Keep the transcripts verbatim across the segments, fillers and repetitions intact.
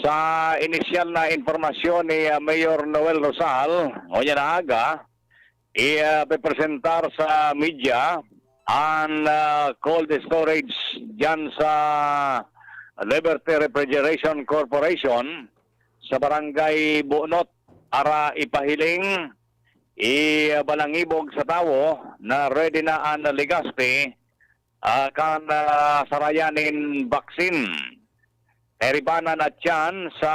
Sa inisyal na impormasyon ni, ah, Mayor Noel Rosal, ngunyan na aga, i-, ah, ipepresentar sa media an, ah, cold storage diyan sa Liberty Refrigeration Corporation sa Barangay Bunot, para ipahiling, ibalangibog sa tawo na ready na an Legazpi, ah, kan, ah, sarayan nin vaccine. Nairibanan na tiyan sa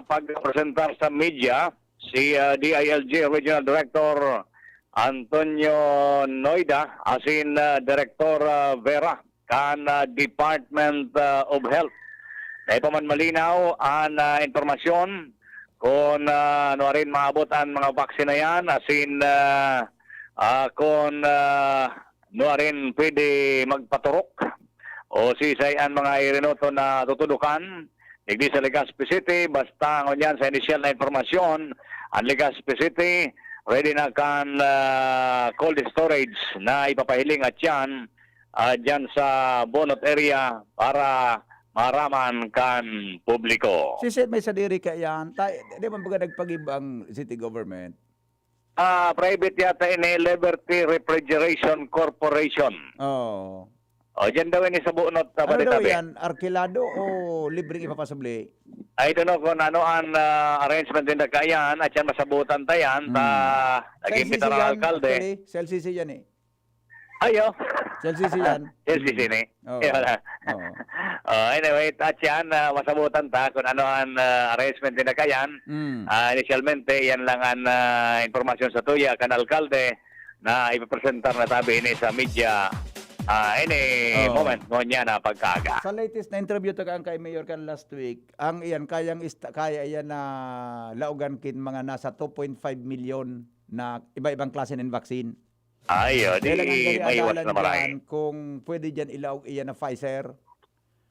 pagpresentar sa media si, ah, D I L G Regional Director Antonio Noida asin, ah, Director, ah, Vera kan, ah, Department, ah, of Health. Dai pa man malinaw an, ah, impormasyon kun, ah, nuarin maabot an mga vaccine na yan, asin, ah, ah, kun, ah, nuarin pwede magpaturok o sisay an mga irinoton na tutudokan digdi sa Legazpi City. Basta ngunyan sa inisyal na impormasyon, an Legazpi City ready na kan, ah, cold storage na ipapahiling at yan, ah, dyan sa Bunot area para maaraman kan publiko. Sisit may sadiri ka yan. Ta-, di man baga nagpagib ang city government? Ah, private yata ini, Liberty Refrigeration Corporation. Oo. O, dyan daw ini sa Bunot, Ano daw tabi-tabi. Yan? Arkilado o libreng ipapasubli? I don't know kung ano ang, ah, arrangement din na kayan at yan masabutan ta yan. Hmm. Ta, Sa nag-imbita L C C ng yan, alkalde. Actually, sa L C C yan eh. Ayo. Sa L C C yan. Sa L C C Mm. ni. Oo. Kaya wala. Oo. Oh, anyway, at yan, ah, masabutan ta kung ano ang, ah, arrangement din na kayan. Mm. Ah, initialmente, yan lang ang, ah, impormasyon sa tuya kan alkalde na ipipresentar na tabi ini sa media, ah, any Oo. moment ngunyan na pagkaaga. Sa latest na interview ta kan kay Mayor kan last week, ang iyan, kayang ista-, kaya iyan na laogan kin mga nasa two point five milyon na iba-ibang klase nin vaccine. Ay, oh, di Kailangan gani maiwas adalan na maray. Dyan kung pwede dyan ilaog iyan na Pfizer.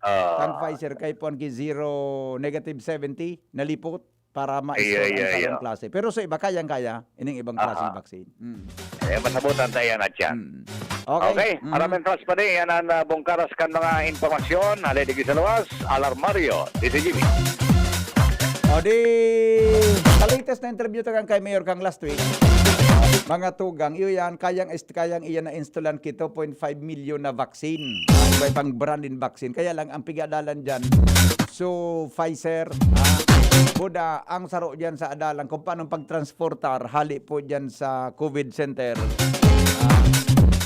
Ah. Kan Pfizer, kay puwan ki zero, negative seventy, nalipot para maisor Iyo, ang iyo, sarong iyo. Klase. Pero sa iba, kayang-kaya, ining ibang klaseng Aha. Vaccine. Mm. Eh, masabutan tayo na dyan. Mm. Okay. Okay, Mm. maraming tras pa din. Yan ang, ah, bungkaras kan mga impormasyon. Hali, digdi sa luwas, Alarmario, D C G B. O di, sa latest na interview ta kan kay Mayor kang last week, mga tugang, iyo yan, kayang, kayang iyan na installan ki two point five milyon na vaccine. Iba-ibang brand in vaccine. Kaya lang, ang pigadalan dyan, so, Pfizer, ah, Buda, ang saro dyan sa adalan, kung paano pagtransportar, hali po dyan sa COVID center. Ah,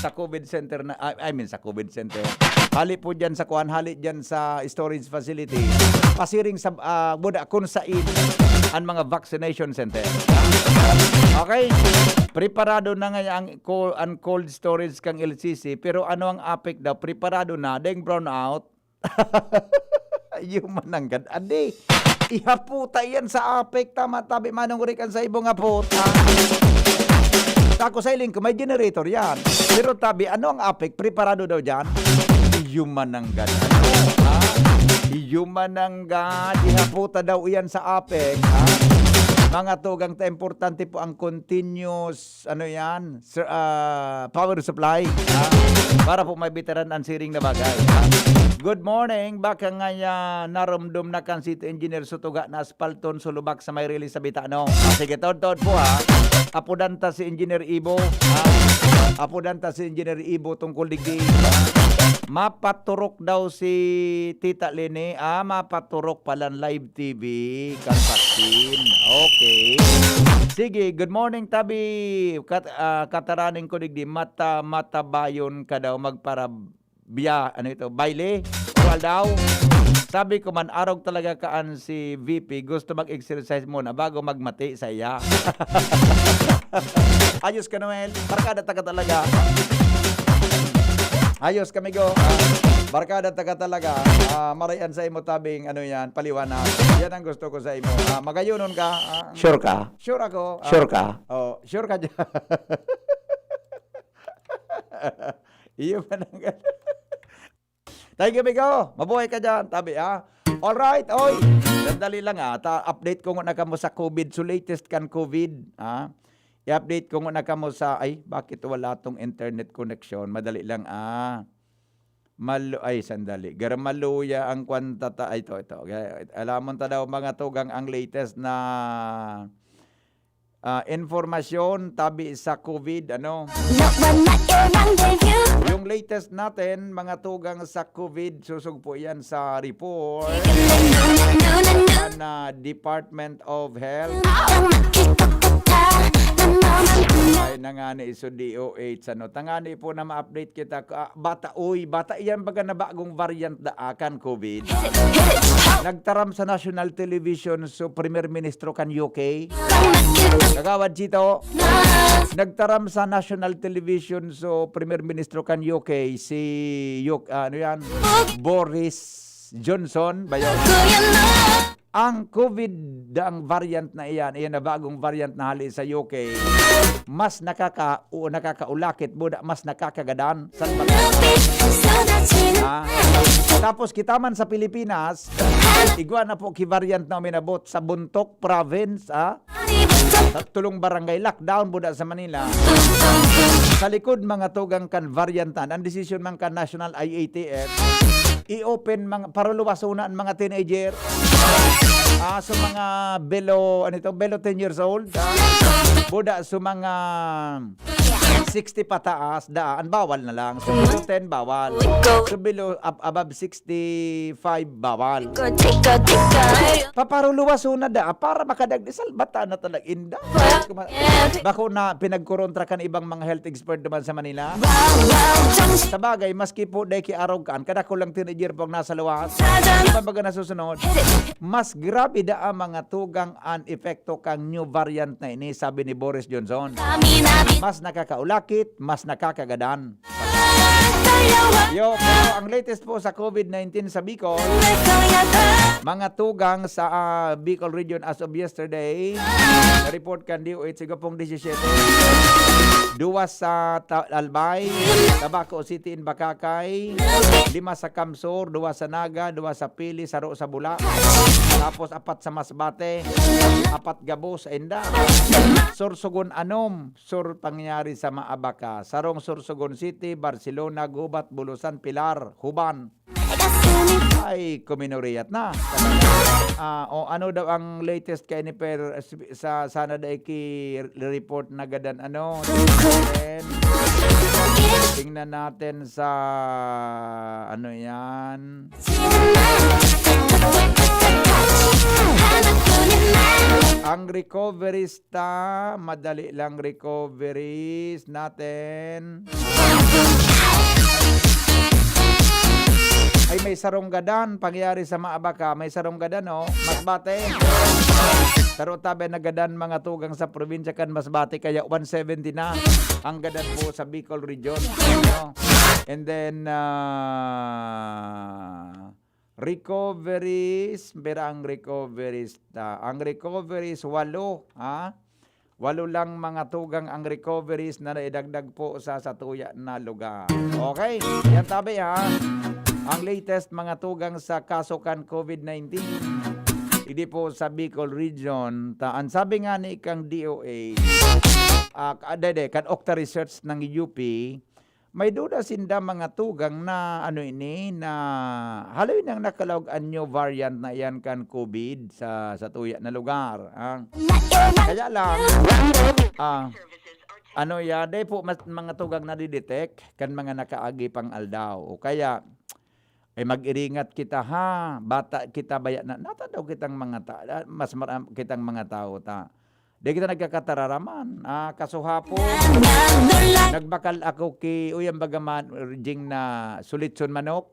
sa COVID center na, I, I mean, sa COVID center. Hali po dyan sa kuan, hali dyan sa storage facility. Pasiring sa, ah, Buda, kung sain ang mga vaccination center. Okay? Preparado na nga ang co-, ang cold storage kang L C C, pero ano ang APEC daw? Preparado na, deng brownout. Iyo mananggad, adi. Ihaputa yan sa APEC, tama tabi, manong Rick, ang sa ibong hapot, ha? Tako sa iling ko, may generator yan. Pero tabi, ano ang APEC? Preparado daw dyan? Iyo mananggad, ano, ha? Iyo mananggad, ihaputa daw yan sa APEC, ha? Mga tugang ta, importante po ang continuous ano yan, sir, ah, power supply, ha? Para po maibitaran ang siring na bagay, ha? Good morning, baka nga ya narumdom na kan City Engineer Sutuga na aspalton sulubak sa may release sa Bitano. Ah, sige, taod-taod po, ha? Apudan ta si Engineer Ibo, ha? Apudan ta si Engineer Ibo tungkol digdi, ha? Mapaturok daw si Tita Leni, ah, mapaturok palan live T V, kan vaccine. Okay. Sige, good morning, tabi. Kat-, ah, kataraning ko digdi, mata-, matabayon ka daw, magpara-, biya-, ano ito, baile? Oral daw? Sabi ko man, arog talaga kaan si V P, gusto mag-exercise muna bago magmati sa iya. Ayos ka, Noel. Barkada ta ka talaga. Ayos kami, go. Ah, barkada ta ka talaga. Ah, marayan sa imo tabing, ano yan, paliwanag. Yan ang gusto ko sa imo. Ah, magayonon ka. Ah, Sure ka? Sure ako. Ah, Sure ka? Oh, sure ka dyan. Iyo man ang Thank you, amigo. Mabuhay ka dyan. Tabi, ha? All right, oy. Sandali lang, ha. Ta-, update ko nguna kamo sa COVID. So, latest kan COVID, ha? I-update ko nguna kamo sa, ay, bakit wala tong internet connection? Madali lang, ah. Malu-, ay, sandali. Garamaluya ang kwanta ta-, ay, ito, ito. Ga-, alamon ta daw, mga tugang, ang latest na, ah, informasyon tabi sa COVID, ano? Yung latest natin, mga tugang, sa COVID, susugpo yan sa report na Department of Health. Ay, nangani iso D O H, ano? Tangani po na ma-update kita. Ah, bata, uy, bata, iyan baga na bagong variant da, ah, kan COVID. Nagtaram sa national television so Primer Ministro kan U K. Kagawad Chito, nagtaram sa national television so Primer Ministro kan U K, si U K, ah, ano yan? Boris Johnson ba yun? Ang COVID daang variant na iyan, iyan na bagong variant na hali sa U K, mas nakaka-, o nakakaulakit, buda, mas nakakagadan. San ba? Ah. Tapos kita man sa Pilipinas, igwa na po ki variant na uminabot sa Bontoc Province, ah. Sa tulong barangay lockdown, buda, sa Manila. Sa likod, mga tugang, kan variantan, ang desisyon man kan National I A T F, i-open, mga, paruluwason na ang mga teenager. Ah, so mga below, ano ito, below ten years old, ah, buda, so mga sixty pataas, daan, bawal na lang. So, below ten, bawal. So, below, ab-, above sixty-five, bawal. Paparuluwason na da, para makadag-, salbata na talaga, inda. Bako na pinagkorontra kan ibang mga health expert naman sa Manila. Sa bagay, maski po dai ki arog kan, kadako lang teenager po ang nasa luwas. Ano ba baga nasusunod? Mas grabe da ang mga tugang an epekto kang new variant na ini, sabi ni Boris Johnson. Mas nakakaulakit, mas nakakagadan. Yo, pero ang latest po sa COVID nineteen sa Bicol, mga tugang sa, ah, Bicol region as of yesterday, na-report kan D O H, sigapong disisiyete. Duwa sa Ta-, Albay, Tabaco City in Bacacay, lima sa Camsor, duwa sa Naga, duwa sa Pili, saro sa Bula, tapos apat sa Masbate, apat gabos sa Inda. Sorsogon anom, Sur pangyari sa Maabaca, sarong Sorsogon City, Barcelona, Gubat, Bulusan, Pilar, Huban. Ay, kuminuriyat na. Ah, o ano daw ang latest kay ni Per, sa, sana dai ki report na gadan, ano? Then, tingnan natin sa, ano yan? Ang recoveries ta, madali lang recoveries natin. Ay, may sarong gadan, pangyari sa Maabaca, may sarong gadan, oh, Masbate. Saro tabi nagadan, mga tugang, sa probinsya kan Masbate, kaya one seventy na ang gadan po sa Bicol region, no? And then, ah, recoveries, pira ang recoveries ta? Ang recoveries, walo, ha? Walo lang, mga tugang, ang recoveries na naidagdag po sa satuya na lugar. Okay, yan tabi, ha. Ang latest, mga tugang, sa kaso kan COVID nineteen. Idi po sa Bicol region, ta, ang sabi nga ni kang D O H, ah, ka-, dede, kan Octa Research ng U P, may duda sinda, mga tugang, na ano ini, na haloy nang nakalaog an new variant na iyan kan COVID sa, sa tuya na lugar, ah. Kaya lang, ah, ano ya, dai po mas, mga tugang, nadidetect kan mga nakaagi pang aldaw. O kaya, ay, mag-iringat kita, ha. Bata kita, baya na, nata daw kitang mga ta-, ah, mas mara-, kitang mga tao ta. Di kita nagkakatararaman. Ah, kasuhapon, nagbakal ako ki, uy, ang bagaman, Jing, na sulitson manok.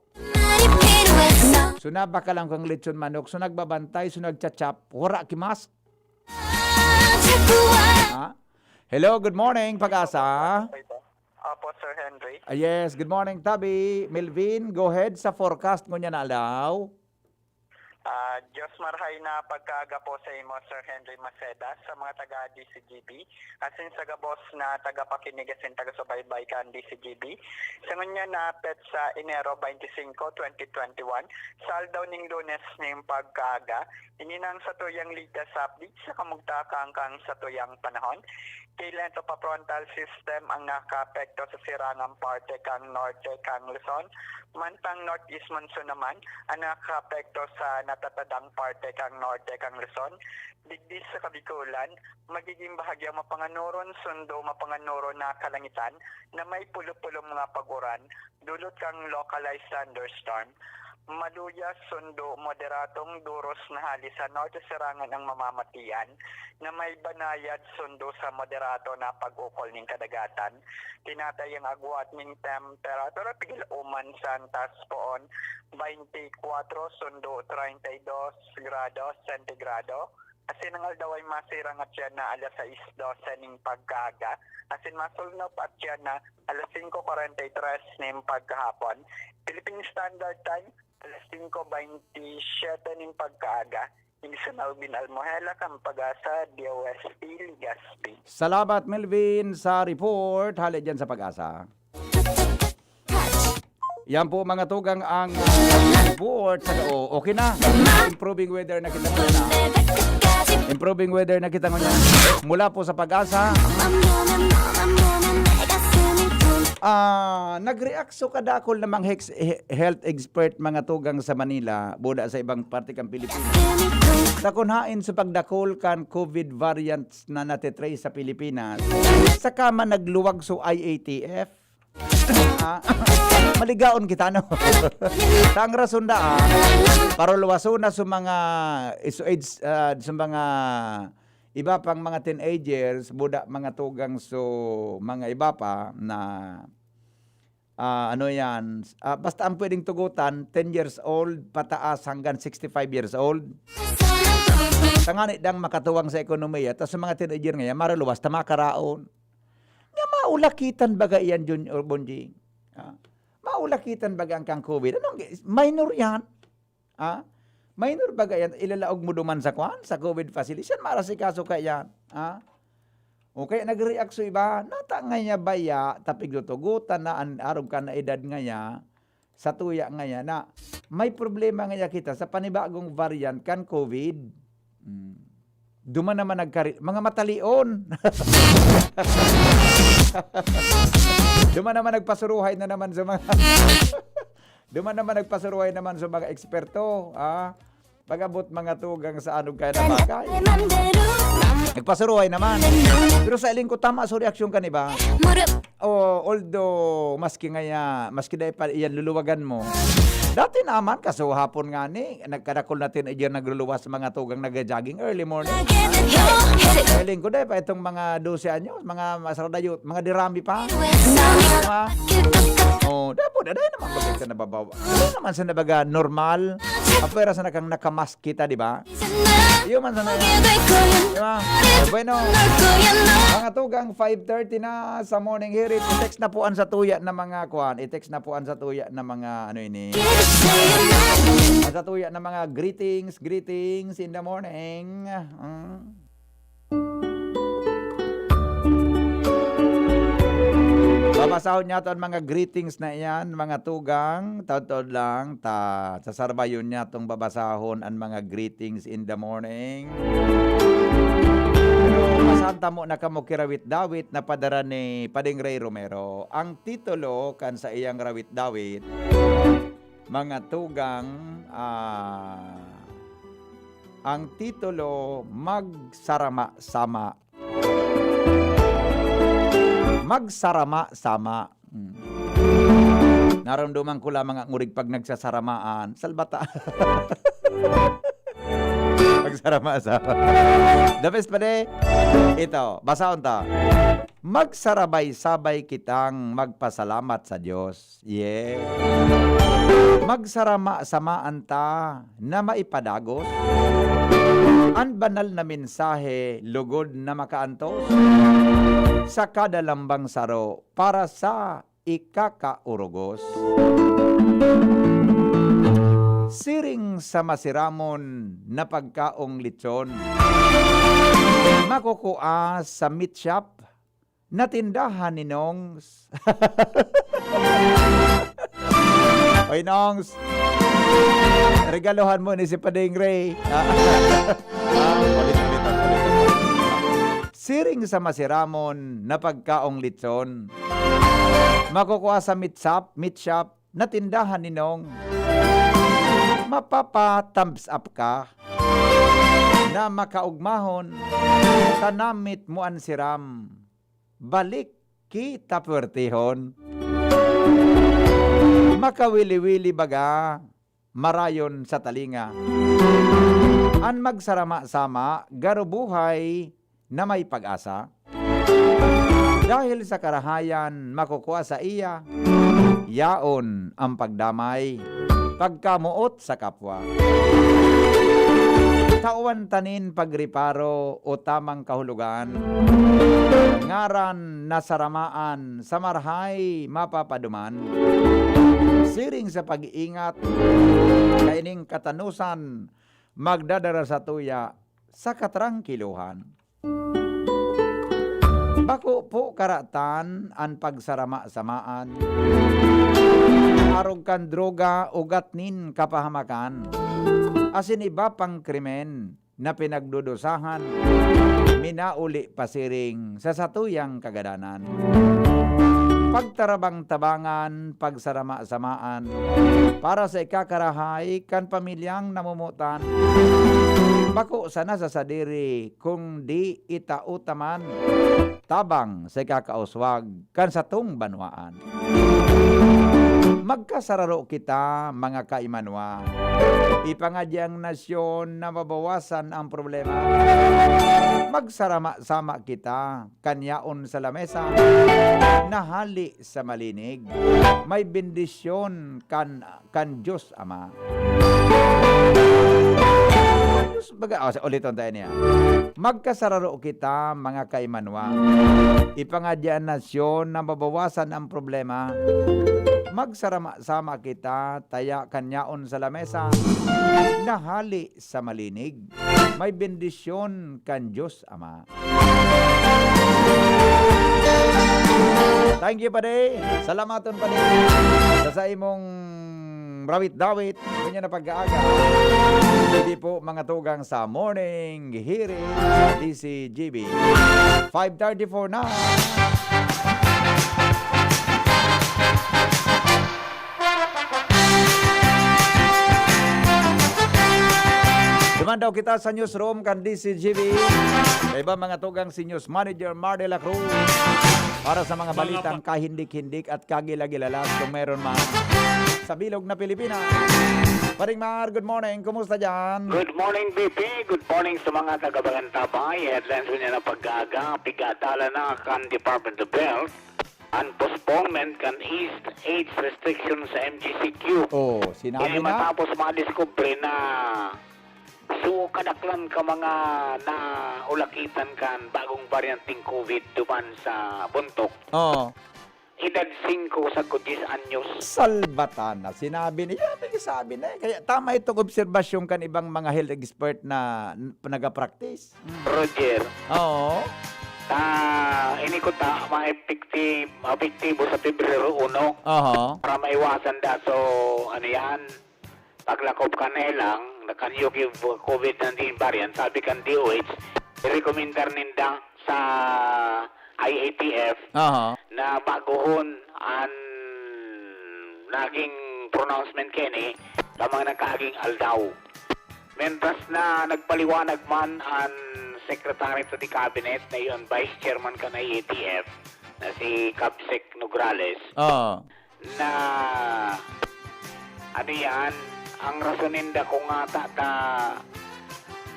So, nabakalan ko ang litson manok. So, nagbabantay. So, nagcha-chop. Wara ki mask. Ha? Hello, good morning, Pag-asa. Opo, Sir Henry. Ah, yes, good morning, Tabi. Melvin, go ahead sa forecast ngunyan na aldaw. Ah, Diyos marhay na pagkaaga po sa imo, Sir Henry Maceda, sa mga taga D C G B, asin sa gabos na tagapakinig asin taga-subaybay kan D C G B. Sa ngunyan na petsa, Enero twenty-five, twenty twenty-one, sa aldaw ning Lunes ning pagkaaga, ini na ang satuyang latest update sa kamugtakan kan satuyang panahon. Kilento pa frontal system ang nakakaapekto sa sirangang parte kan norte kan Luzon, mantang northeast monsoon naman ang nakakaapekto sa natatadang parte kan norte kan Luzon. Digdi sa Kabikulan, magiging bahagyang mapanganuron sundo mapanganuron na kalangitan na may pulo-pulong mga pag-uran, dulot kan localized thunderstorm. Maluya sundo moderadong duros na hali sa norte sirangan ang mamamatian, na may banayad sundo sa moderado na pag-ukol nin kadagatan. Tinatayang agwat nin temperatura pigil uman sa antas poon, twenty-four sundo treinta y dos grado sentigrado. Asin ang aldaw ay masirang at siya na alas sais dose ning pagkaaga. Asin masulnop at siya na alas singko kwarenta y tres ning pagkahapon. Philippine Standard Time, alas singko baynte siyete ning pagkaaga. Ini si Melvin Almohela kan Pag-asa, D O S T, Legazpi. Salamat, Melvin, sa report. Hali dyan sa Pag-asa. Yan po, mga tugang, ang, ah, report sa, oh, okay na. Improving weather na kita ngayon, ah. Improving weather na kita ngayon. Mula po sa Pag-asa. Ah, nag-react so kadakol namang hex-, he-, health expert, mga tugang, sa Manila, buda sa ibang parte kan Pilipinas. Sa kunhain sa pagdakol kan COVID variants na natitrace sa Pilipinas, saka man nagluwag so I A T F. Ah, maligaon kita, no? Sa ang rason da, ah, paruluwason na sa mga iso-, age, ah, sa mga iba pang mga teenagers, buda, mga tugang, so mga iba pa na, ah, ano yan, ah, basta ang pwedeng tugutan, ten years old pataas hanggang sixty-five years old. Tangani dang makatuwang sa ekonomiya, tas sa mga teenager ngayon, maruluwas ta makaraon. Nga maulakitan baga iyan, Jun-, o Bonjing? Ah, maulakitan baga ang kang COVID? Anong gi-, minor yan? Ah, minor baga yan? Ilalaog mo duman sa kwan, sa COVID facility. Siyan maarasikaso ka yan. Ah? O kaya nag-react so iba, nata nga niya baya, tapig tutugutan na an arog ka na edad ngaya, sa tuya ngaya na may problema ngaya kita sa panibagong variant kan COVID. Hmm. Duman naman nagkari-, mga matalion. Duman naman nagpasuruhay na naman sa mga, duman naman nagpasuruhay naman sa mga eksperto, ah. Pag-abot mga tugang sa anog kaya na bagay. Nagpasuruhay naman. Pero sa iling ko, tama so reaksyon ka, di ba? O, although, maski ngaya, maski dai pa iyan luluwagan mo. Dati naman, kaso hapon nga ni, nagkadakol natin iyan nagluluwas sa mga tugang nag-jogging early morning. Feeling ko dai pa itong mga dose anyos, mga masaradayo, mga dirami pa. Diba? Oh, dapat, dai naman bagay ka nababawa. Dai naman sa nabaga normal. Apwera sa nakang nakamask kita, di ba? Iyo man sana yan. Di ba? Eh, bueno, mga tugang, five thirty na sa morning hirit. I-text na po ang sa tuya na mga kwan. I-text na po ang sa tuya na mga ano ini. Ang sa tuya na mga greetings, greetings in the morning. Mm. Babasahon niya to ang mga greetings na iyan, mga tugang. Taod-taod lang, ta, sasarbayon niya tong babasahon ang mga greetings in the morning. Pero basahan ta muna kamo ki rawit-dawit na padara ni Pading Ray Romero. Ang titulo kan sa iyang rawit-dawit, mga tugang, ah, ang titulo, Magsarama-sama. Magsarama-sama. Hmm. Naramdaman ko lamang ang urig pag nagsasaramaan. Salbata. Magsarama-sama. The best pa de. Ito, basahon ta. Magsarabay-sabay kitang magpasalamat sa Diyos. Yeah. Magsarama-samaan ta na maipadagos an banal na mensahe lugod na makaantos sa kada lambang saro para sa ikakaurogos. Siring sa masiramon na pagkaong lechon, makukua sa meat shop na tindahan ni Nongs. Oy, Nongs, regaluhan mo ni si Pading Ray. Ah, ulit, ulit, ulit, ulit. Siring sa masiramon na pagkaong lechon, makukua sa meat shop, meat shop na tindahan ni Nong. Mapapa-thumbs up ka na makaugmahon ta namit mo an siram. Balik kita puwertehon. Makawili-wili baga, marayon sa talinga. An magsarama-sama, garo buhay na may pag-asa. Dahil sa karahayan makukua saiya, yaon an pagdamay, pagkamoot sa kapwa. Tawan ta nin pagreparo o tamang kahulogan, ngaran na saramaan sa marahay mapapaduman. Siring sa pag-iingat, kaining katanosan magdadara satuya sa katrangkilohan. Bako po karatan an pagsarama-samaan, arog kan droga, ugat nin kapahamakan, asin iba pang krimen na pinagdudusahan, minauli pasiring sa satuyang kagadanan. Pagtarabang-tabangan, pagsarama-samaan, para sa ikakarahay kan pamilyang namomotan. Bako sana sa sadiri, kundi itao ta man tabang sa ikakauswag kan satong banwaan. Magkasararo kita, mga kaimanwa. Ipangadya ang nasyon na mabawasan ang problema. Magsarama-sama kita, kan yaon sa lamesa, na hali sa malinig. May bendisyon kan, kan Diyos Ama. Diyos, baga, oh, uliton tayo niya. Magkasararo kita, mga kaimanwa. Ipangadya an nasyon na mabawasan ang problema. Magsarama-sama kita, taya kan yaon sa lamesa, na hali sa malinig. May bendisyon kan Diyos Ama. Thank you, Padi. Salamaton, Padi, sa, sa imong rawit-dawit. Ngunyan na pag-aaga. Hindi po mga tugang sa Morning Hirit sa D C G B. Five thirty-four na. Duman daw kita sa newsroom kan D C G B. Kaiba mga tugang si News Manager Mar de la Cruz para sa mga balitang kahindik-hindik at kagilagilalas kung meron man sa bilog na Pilipinas. Paring Mar, good morning. Kumusta dyan? Good morning, B P. Good morning sa mga taga-Bagantabay. Headlines niya na pag-aaga. Pigadala na kan Department of Health an postponement kan eased age restriction sa M G C Q. Oh, sinabi Ini na. Matapos madiskubre na so kadaklan ka mga naulakitan kan bagong baryanteng COVID duman sa buntok. Oo. Edad singko sagkod dyes anyos. Salbatana, sinabi na. Yan ang sabi na eh. Kaya tama itong obserbasyon kan ibang mga health expert na n-, nagapractice. Mm. Roger. Oo. Ta, ini ko ta, maepekti-, maepektibo sa Pebrero uno. Oho. Para maiwasan da. So, ano yan? Paglakop kan helang, na kan U K COVID nineteen variant, sabi kan D O H, irekomendar ninda sa I A T F Aha. na baguhon an naging pronouncement kini sa mga nagkaaging aldaw. Mientras na nagpaliwanag man an Secretary to the Cabinet na iyo an Vice Chairman kan I A T F na si Cabsec Nograles, Oo. na, ano yan, ang rason ninda kung nga ta, ta,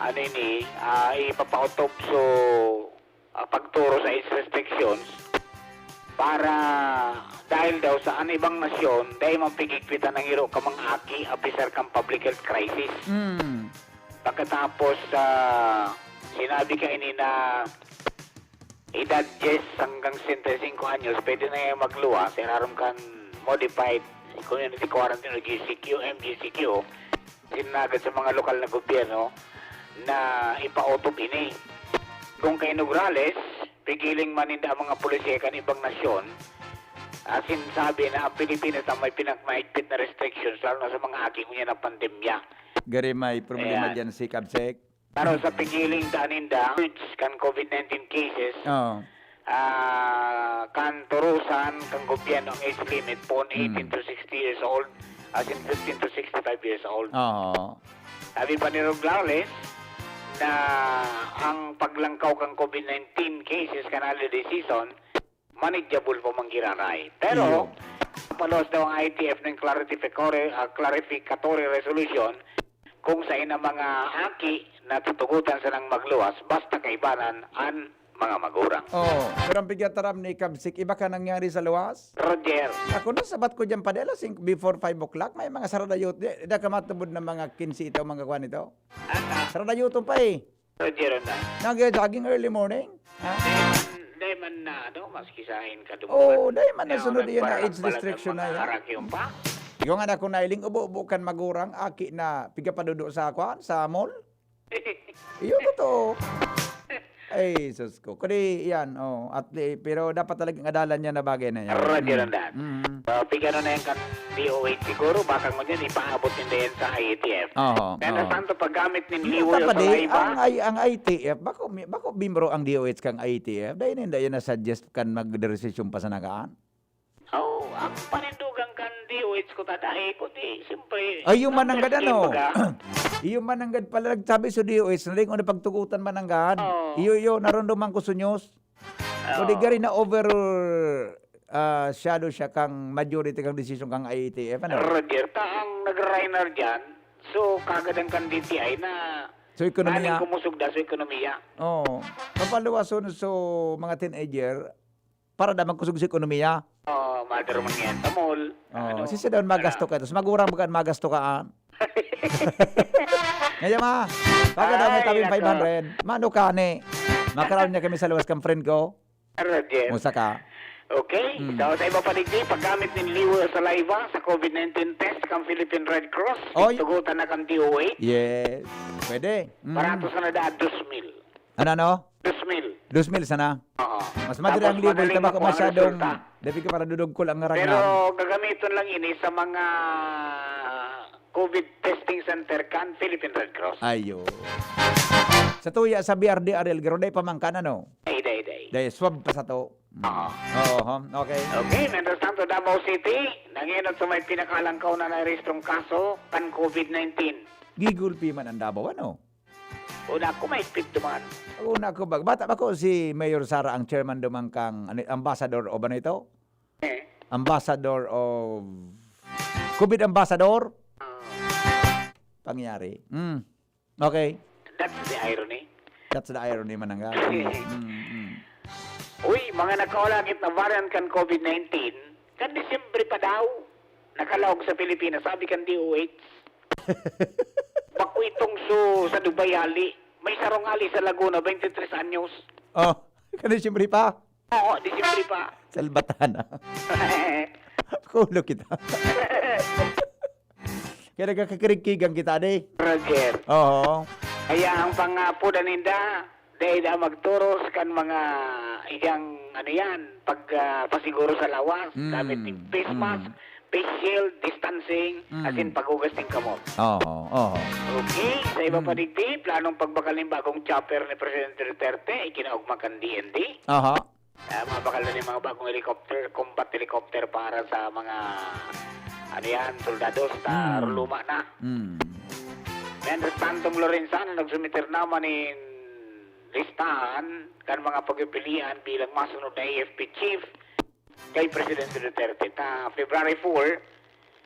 ano ini, ah, ipapautop so, ah, pagturo sa age restrictions para dahil daw sa an ibang nasyon, dai man pigigpitan ang iro ka mga aki, apisar kan public health crisis. Mm. Pagkatapos, ah, sinabi kaini na edad dyes hanggang sesenta y cinco anyos, pwede na yan magluwas sa ilarom kan modified community quarantine o G C Q, M G C Q, Sinagad sa mga lokal na gobyerno na ipautob ini. Kung kay Nograles, pigiling man ninda ang mga polisiya kan ibang nasyon, asin sabi na ang Pilipinas ang may pinakamaigpit na restrictions, lalo na sa mga aki ngunyan na pandemya. Gari may problema Ayan. Diyan si Kabsek. Pero sa pigiling daan ninda, kan COVID nineteen cases, Oo. ah, kan turusan, kan gobyerno ang age limit, pon eighteen Hmm. to sixty years old, asin fifteen to sixty-five years old. Oo. Sabi pa ni Rog Lawless na ang paglangkaw kan COVID nineteen cases kan holiday season, manageable pa man giraray. Pero, Iyo. paluwas daw ang I T F ng clarificatory, ah, clarificatory resolution kung sain ang mga aki na tutugotan sanang magluwas basta kaibanan an mga magurang. Oo. Pero ang pigyataram ni Kabsik, iba ka nangyari sa luwas? Roger. Ako na sabat ko dyan, padela, sing-, before five o'clock, may mga saradayot, di, di ka matubod na mga kinse ito, mga kwan ito. Ano? Saradayoton pa eh. Roger na. Nag-jogging early morning? Ha? Dahil, dahil man na, ano, maski sa ahin ka Oo, dumungan. dahil man na Kaya sunod yan na nagparang age balag ang restriction na mga yan. arak yung pa. Yung anak ko na iling ubo-ubo kan magurang, aki na pigapadudo sa kwan, sa mall. Iyo, totoo. Ay, sus ko. Kundi yan, oh, at, eh, pero dapat talagang adalan yan na bagay na yan. Roger Mm. on that. Mm. So, pigano na yan kan D O H siguro, baka mo dyan, ipaabot ninda yan sa I A T F. Oo, Kaya oo. nasanto paggamit nin Hindi, liway o tapad eh, saliva. ang I-, ang I T F, bako mi-, bako mimbro ang D O H kang I T F, dahil hindi yan na-suggest kan magdesisyon pa sa nagaan. Oh, ang panindugan kan D O H ko tadahi, kundi, siyempre, Ay, yung numbers mananggad, game ano? baga. Yung mananggad pala nagsabi sa D O H, na rin kung napagtugutan mananggad. Oo. Iyo, iyo, narunduman ko sa news. Oo. Kundi gari na over, ah, shadow siya kang majority kang desisyon kang I A T F, ano? Roger, ta ang nagra-rhino dyan, so, kagadan kan D T I na So, ekonomiya. naning kumusog da sa ekonomiya. Oo. Papaluwason so mga teenager, para da magkusog sa ekonomiya. Oo, mother mo niyan sa mall. Oo, Ano? si Sidon magasto Ano? ka, tapos magurang baga magasto ka, ah. Ngayon, ma, pagka daw may Ay, tabing nako. five hundred, mano ka ni? Makaraon niya kami sa luwas kang friend ko. Roger. Musta ka? Okay. Hmm. So, sa iba pa digdi, paggamit nin liway o saliva sa COVID nineteen test kang Philippine Red Cross, Oy. tugutan na kang D O H. Yes. Pwede. Mm. Barato sana daan, dos mil. Ano, ano? Dos mil. Dos mil sana. Oo. Mas madali Tapos ang liway, madali tabako makuha ang masyadong resulta. Dabi ka para dudugkol ang ngaran Pero na. gagamiton lang ini sa mga COVID testing center kan Philippine Red Cross. Ayo. Sa tuya sa B R D R L, garo, dai pa man kan, ano? Day, day, day. Dai, swab pa sa to. Mm. Oo. Oo, ha? Okay. Okay, mientras tanto, Davao City, nangenot sa may pinakalangkaw na narehistrong kaso kan COVID nineteen. Gigulpi man ang Davao, ano? Una ko, mahigpit duman. Una ko, bag-, bata pa ko, si Mayor Sara ang chairman duman kang, ano, ambassador o ba na ito? Eh? Ambassador of, COVID ambassador? Ah. Pangyari. Mm. Okay. That's the irony. That's the irony, manangga. Mm, mm, mm. Uy, mga nakaulagit na variant kan COVID nineteen, kan Disyembre pa daw, nakalaog sa Pilipinas, sabi kan D O H. Bako itong su-, sa Dubai hali. May sarong hali sa Laguna, twenty-three anyos. Oh, kan Disyembre pa? Oo, Disyembre pa. Salbatana. Kulo kita. Kaya nagkakakirigkigan kita, di? Roger. Oo. Kaya ang pangapo na ninda, dahil na magturos kan mga iyang, ano yan, pag, ah, pasiguro sa lawas, Mm, gamit ng face mm. mask, face shield, distancing, Mm. asin paghugas ng kamot. Oo, oo. Okay, sa iba Mm. pa digdi, planong pagbakal ng bagong chopper ni Presidente Duterte, ikinaugma kan D N D. Aha. Ah, mabakal na nin mga bagong helicopter, combat helicopter para sa mga, ano yan, soldados na Mm. luma na. Mm. Mientras tantong, Lorenzana, nagsumiter naman nin listahan kan mga pagpipilian bilang masunod na A F P chief kay Presidente Duterte. Ta February four,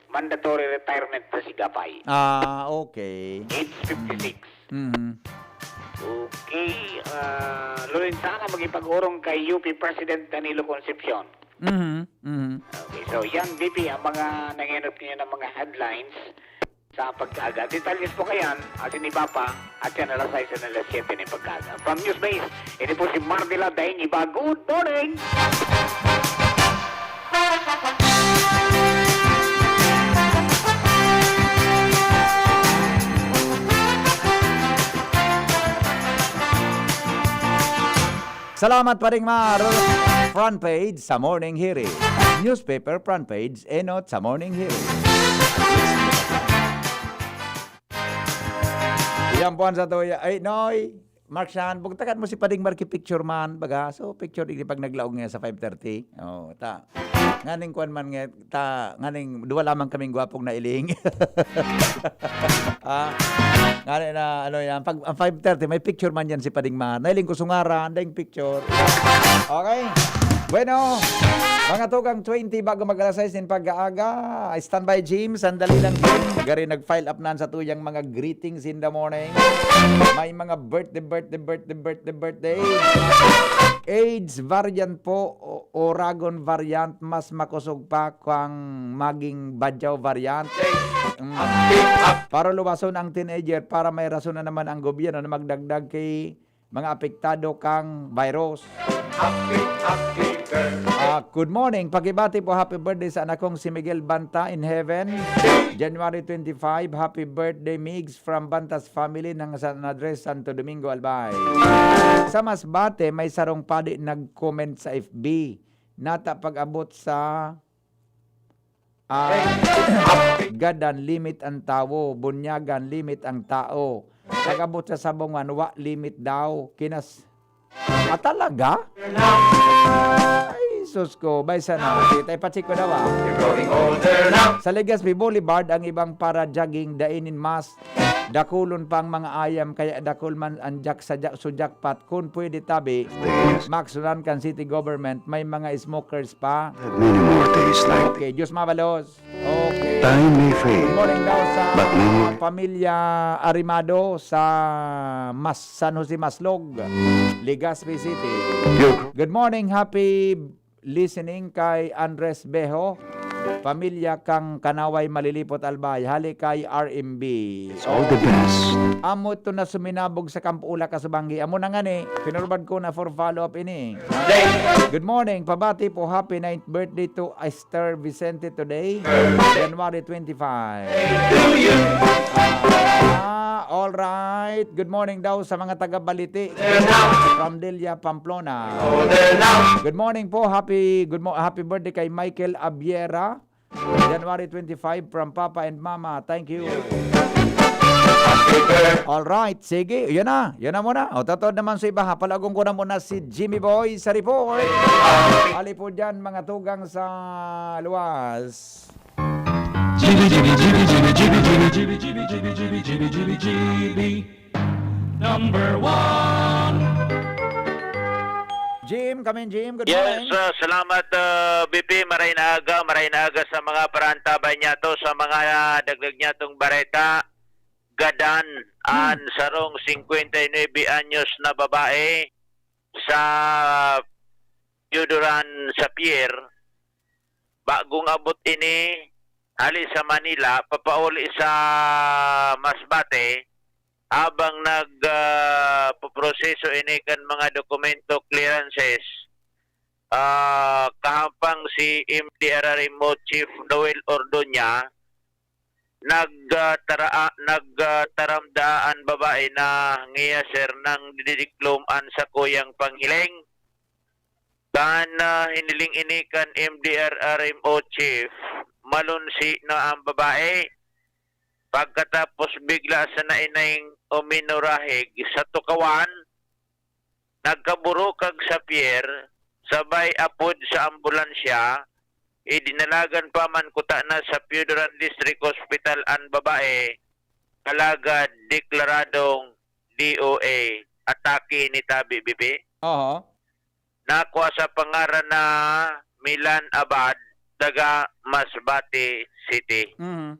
mandatory retirement na si Gapay. Ah, okay. Age fifty-six. Mhm. Okay, ah, Lorenzana, makipag-orong kay U P President Danilo Concepcion. Mhm, mhm. Okay, so yan, V P, ang mga nangenot ngayon ng mga headlines sa pagkaaga. Detalyes po kayan, asin iba pa, at yan alas sais hanggang alas siyete ng pagkaaga. From Newsbase, ini po si Mardila Daing Iba. Good morning! Salamat, Pading Mar. Front page sa Morning Hearing. Newspaper front page, enot sa Morning Hearing. Yan po ang sa tuya. Ay, Noy. Mark Shan, bugtakan mo si Pading Mar ki picture man, baga. So, picture, di pag naglaog nga sa five thirty. Oh, ta. Nganing kwan man nga, ta, nganing duwa lamang kaming gwapong nailing. Ah, ngani na, ano yan, pag, ang five thirty, may picture man yan si Pading Mar. Nailing ko sungaran, daing picture. Okay. Bueno, mga tugang twenty, bago mag alas sais nin pag-aaga, standby, Jim, sandali lang, Jim. Gari nag-file up na sa tuyang mga greetings in the morning. May mga birthday, birthday, birthday, birthday, birthday. AIDS variant po o, o Oragon variant, mas makosog pa kung maging Badjao variant. Mm. Para luwason ang teenager, para may rason na naman ang gobyerno na magdagdag kay mga apektado kang virus. Happy, happy birthday. Ah, good morning. Pakibati po, happy birthday sa anak kong si Miguel Banta in heaven. January twenty-five, happy birthday, Migs, from Bantas family ng San Andres, Santo Domingo, Albay. Sa Masbate, may sarong padi nag-comment sa F B. Nata pag-abot sa, ah, Gadan, limit ang tawo. Bunyagan, limit ang tao. Pag-abot sa Sabongan, wa limit daw. Kinas-, ah, talaga? Ay, sus ko. Bay sana. Sige, tayo pa-check ko daw, ah. Sa Legazpi Boulevard, ang ibang para-jogging, dai nin mask. Dakulon pa ang mga ayam, kaya dakul man ang jak-, sa jak-, so jackpot. Kun pwede tabi, maksunan kan city government, may mga smokers pa. Many more days like this. Okay, Diyos mabalos. Okay. Time may fade, Good morning daw sa but memory pamilya Arimado sa Mas-, San Jose Maslog, Legazpi City. Your Good morning, happy listening kay Andres Beho, pamilya kang Kanaway, Malilipot, Albay, hali kay R M B. All the best. Amo to na suminabog sa Kampo Ula, Kasubanggi. Amo na nga ni, pinurbad ko na for follow-up ini. Good morning, pabati po, happy ninth birthday to Esther Vicente today, January twenty-five. Ah, all right. Good morning daw sa mga taga Baliti from Delia, Pamplona. Good morning po. Happy, good mo-, happy birthday kay Michael Abiera. January twenty-five from Papa and Mama. Thank you. All right, sige. Yan na. Yan na muna. O, totoo naman sa iba, ha. Palagon ko na muna si Jimmy Boy sa report. Ali po dyan, mga tugang sa luwas. G B, G B, G B, G B, G B, G B, G B, G B, G B, G B, G B, G B, G B. Number one. Jim, come in, Jim. Good Yes, morning. uh, salamat, uh, B P. Maray na aga, maray na aga sa mga parantabay niya to, sa mga, uh, dagdag niya tong bareta. Gadan, Hmm. an sarong singkwenta y nuebe anyos na babae sa Pioduran sa Pier. Bagong abot ini hali sa Manila, papauli sa Masbate, habang nag, ah, poproseso ini kan mga dokumento, clearances, ah, kahampang si M D R R M O Chief Noel Ordoña, nag, ah, tara-, ah, nag, ah, taramda an babae na ngiya, sir, nang didiklom an sakuyang panghiling. Kan, ah, hiniling ini kan M D R R M O chief, malunsi na ang babae. Pagkatapos, bigla sana ining uminurahig sa tukawan, nagkaburukag sa pier, sabay apod sa ambulansya, idinalagan pa man kutana sa Pioduran District Hospital an babae, alagad deklaradong D O A, atake ni tabi, B P. Oho. Nakua sa pangaran na Milan Abad, taga Masbate City. Mhm.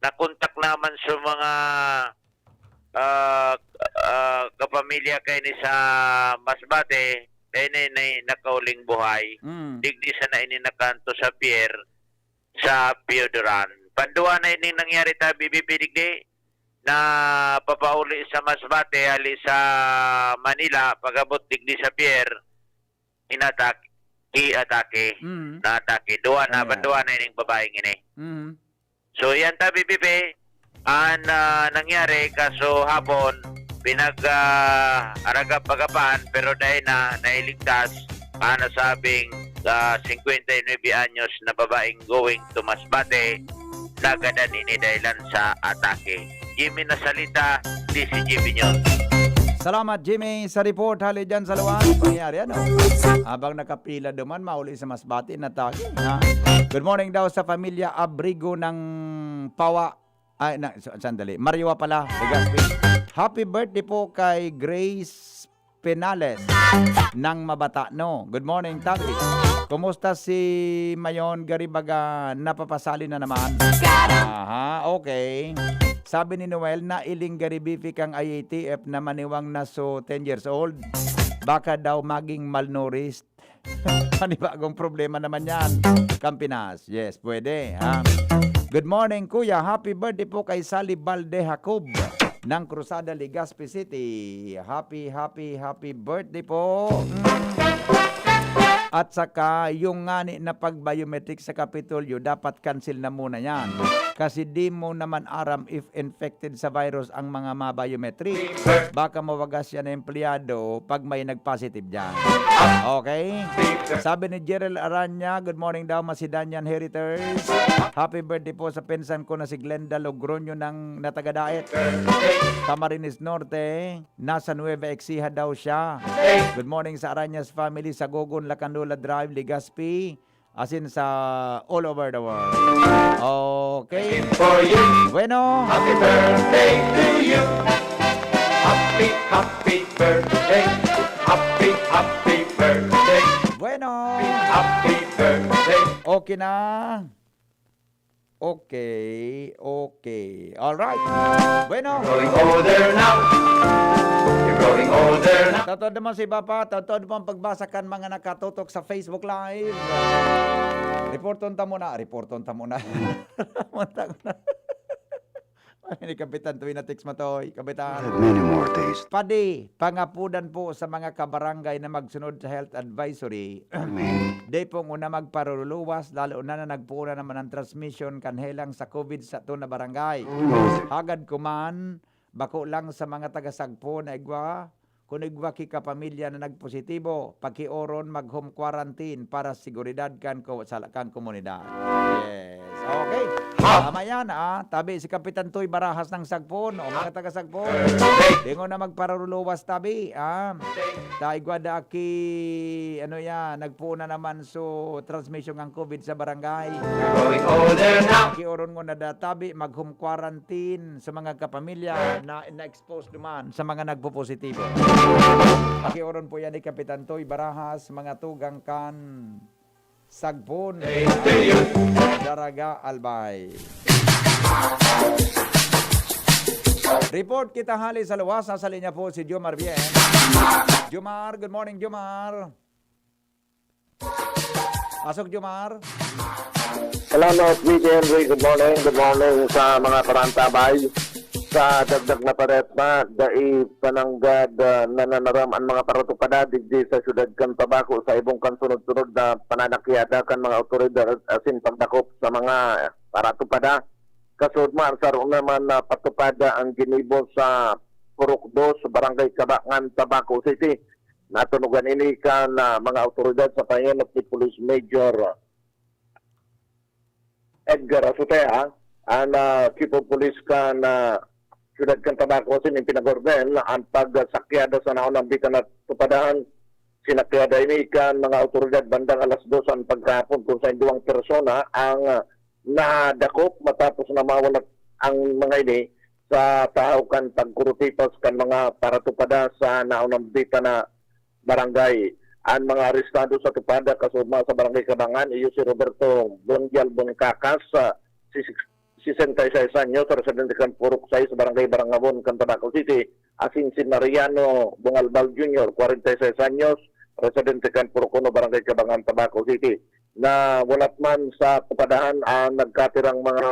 Nakontak naman sa mga, ah, ah, kapamilya kaini sa Masbate, kaini na nakauling buhay. Mm. Digdi sana ini nakanto sa pier sa Pioduran. Panduwa na ining nangyari ta, B B P, digdi, na papauli sa Masbate, hali sa Manila, pag-abot digdi sa pier, inatak-, iatake, Mm. naatake. Duwa na, Ayan. panduwa na ining babaeng ini. Mm. So, yan ta, B B P, ang, ah, nangyari kaso hapon, pinag, ah, aragap-agapan, pero dai na nailigtas ang nasabing, ah, singkwenta y nuebe anyos na babaeng going to Masbate, nagadan ini dahilan sa atake. Jimmy Nasalita, D C G B News. Salamat, Jimmy, sa report hali dyan sa luwas. Pangyayari, ano? Habang nakapila duman, mauli sa Masbate, natake, ha? Good morning daw sa pamilya Abrigo ng Pawa. Ay, na, sa-, sandali. Mariwa pala, Legazpi. Happy birthday po kay Grace Penales ng Mabata, no? Good morning, Tabi. Kumusta si Mayon Garibaga? Napapasali na naman. Aha, okay. Sabi ni Noel, nailing Garibifi kang I A T F na maniwang na so ten years old. Baka daw maging malnourished. Panibagong problema naman yan. Campinas. Yes, pwede, ha? Good morning, Kuya. Happy birthday po kay Sally Balde Jacob ng Cruzada, Legazpi City. Happy, happy, happy birthday po. Mm. At saka, yung ngani na pag-biometric sa Kapitolyo, dapat cancel na muna yan. Kasi di mo naman aram if infected sa virus ang mga ma-biometric. Baka mawagas yan na empleyado pag may nag-positive dyan. Okay? Sabi ni Jerel Aranya, "Good morning daw, Macedonian Heritage. Happy birthday po sa pinsan ko na si Glenda Logroño ng, na taga Daet, Camarines Norte. Nasa Nueva Ecija daw siya." Good morning sa Aranyas family sa Gogon, Lacandola Drive, Legazpi, asin sa all over the world. Okay. For you. Bueno. Happy birthday to you. Happy, happy birthday. Happy, happy birthday. Bueno. Happy birthday. Okay na. Okay, okay. All right. Bueno. Growing older now. You're growing older now. Tattoo naman si Papa, tattoo naman pagbasa kan mga nakatutok sa Facebook Live. Reporton ta muna, reporton ta muna. Reporton ta muna. Ay, ni Kapitan Toy na text mo, Toy. Kapitan. Have many more days. Padi, pangapudan po sa mga kabarangay na magsunod sa health advisory. Amen. Di po muna magparuluwas, lalo na na nagpuuna naman ang transmission kan helang sa COVID sa tuna barangay. Oh, no. Hagad kuman, bako lang sa mga taga-Sagpon na igwa, kun igwa ki kapamilya na nagpositibo, pakioron mag-home quarantine para seguridad kan ko-, sa, kan komunidad. Yes. Okay. Tama yan, ah. Tabi si Kapitan Toy Barajas ng Sagpon, o mga taga-Sagpon. Dingon na magparuluwas tabi, ah. Ta igwa da aki, ano yan, nagpuuna naman so transmission ng COVID sa barangay. Growing older now. Pakioron ngo na da tabi, mag-home quarantine sa mga kapamilya na, na exposed duman sa mga nagpopositibo. Pakioron po yan ni Kapitan Toy Barajas, mga tugang kan Sagpon, Daraga, Albay. Report kita hali sa luwas. Nasa linya po si Jomar Bien. Jomar, good morning, Jomar. Pasok, Jomar. Salamat, D J Henry. Good morning. Good morning sa mga parantabay. Sa dagdag na paretma, dai pa nanggad, ah, nananaram an mga paratupada digdi sa siyudad kan Tabaco sa ibong kan sunod-sunod na pananakyada kan mga awtoridad asin pagdakop sa mga paratupada. Kasod man, saro naman na patupada ang ginibo sa Purok Dos, Barangay Cabangan, Tabaco City. Natunugan ini kan, ah, mga awtoridad sa pangenot ni Police Major Edgar Azotea, an, ah, Chief of Police kan, ah, siyudad kan Tabaco, asin pinag-ordenan an pagsakyada sa naunang bitan na tupadahan. Sinakyada ini kan mga awtoridad bandang alas dos an pagkahapon, kung sain duwang persona ang, ah, nadakop matapos na mawalat ang mga ini sa tahaw kan pagkurutipas kan mga paratupada sa naunang bitan na barangay. An mga arestado sa tupada kasuma sa Barangay Cabangan iyo si Roberto Bondial Boncacas, ah, si sesenta y seis anyos, residente kan Purok sais, Barangay Barangabon kan Tabaco City, asin si Mariano Bongalbal Junior, kwarenta y seis anyos, residente kan Purok uno, Barangay Cabangan, Tabaco City. Nawalat man sa tupadahan ang nagkatirang mga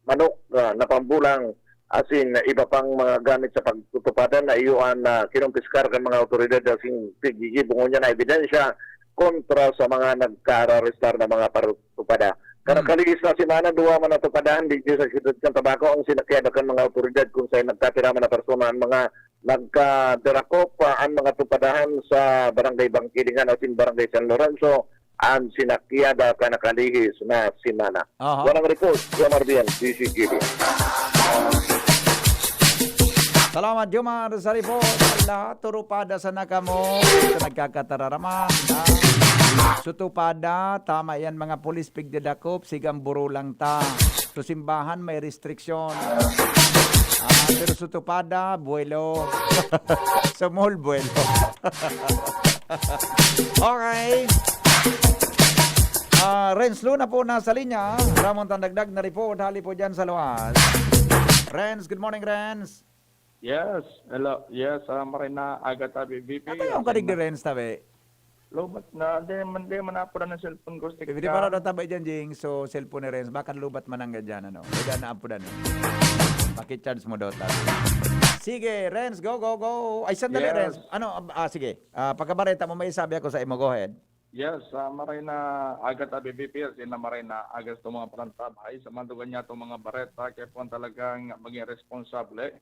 manok, ah, na pambulang, asin iba pang mga gamit sa pagtutupadan na iyo an, ah, kinumpiskar kan mga awtoridad asin piggigibo ngunyan na ebidensya kontra sa mga nagkaarestar na mga paratupada. Hmm. Kan nakalihis na semana, duwa man natupadahan digdi sa siyudad kan Tabaco ang sinakyada kan mga awtoridad, kun saen nagkatira man na persona an mga nagkadarakop, ah, an mga tupadahan sa Barangay Bangkilingan asin Barangay San Lorenzo an sinakyada kan nakalihis na semana. Aha. Walang report, Jomar Bien, D C G B. Salamat, Jomar, sa report. Lahat turupada sana kamo sa nagkakatararaman, ha? Sutupada, tama yan, mga pulis, pigdadakop, sigang buro lang ta. Sa simbahan, may restriksyon. Ah, pero sa tupada, buwelo. Sa mall, buwelo. Okay. Ah, Renz Luna po nasa linya. Ramon Tandagdag na report, hali po dyan sa luwas. Renz, good morning, Renz. Yes, hello. Yes, ah, maray na aga tabi, V P. Ano yung kadig ni Renz, tabi? Lobat na, di man, di man apudan ng cellphone ko, stick Pwede ka. Para daw tabi dyan, Jing. So, cellphone ni Renz. Baka lobat man ang dyan, ano? Pwede na apudan, eh. Pakicharge mo daw, tabi. Sige, Renz, go, go, go. Ay, sandali, Yes. Renz. Ano, ah, sige. Ah, pagkabareta mo, may isabi ako sa imo. Go ahead. Yes, ah, maray na aga tabi, V P, as in na maray na aga sa mga palantabay. Sa mga dugan niya itong mga bareta, kaya po ang talagang maging responsable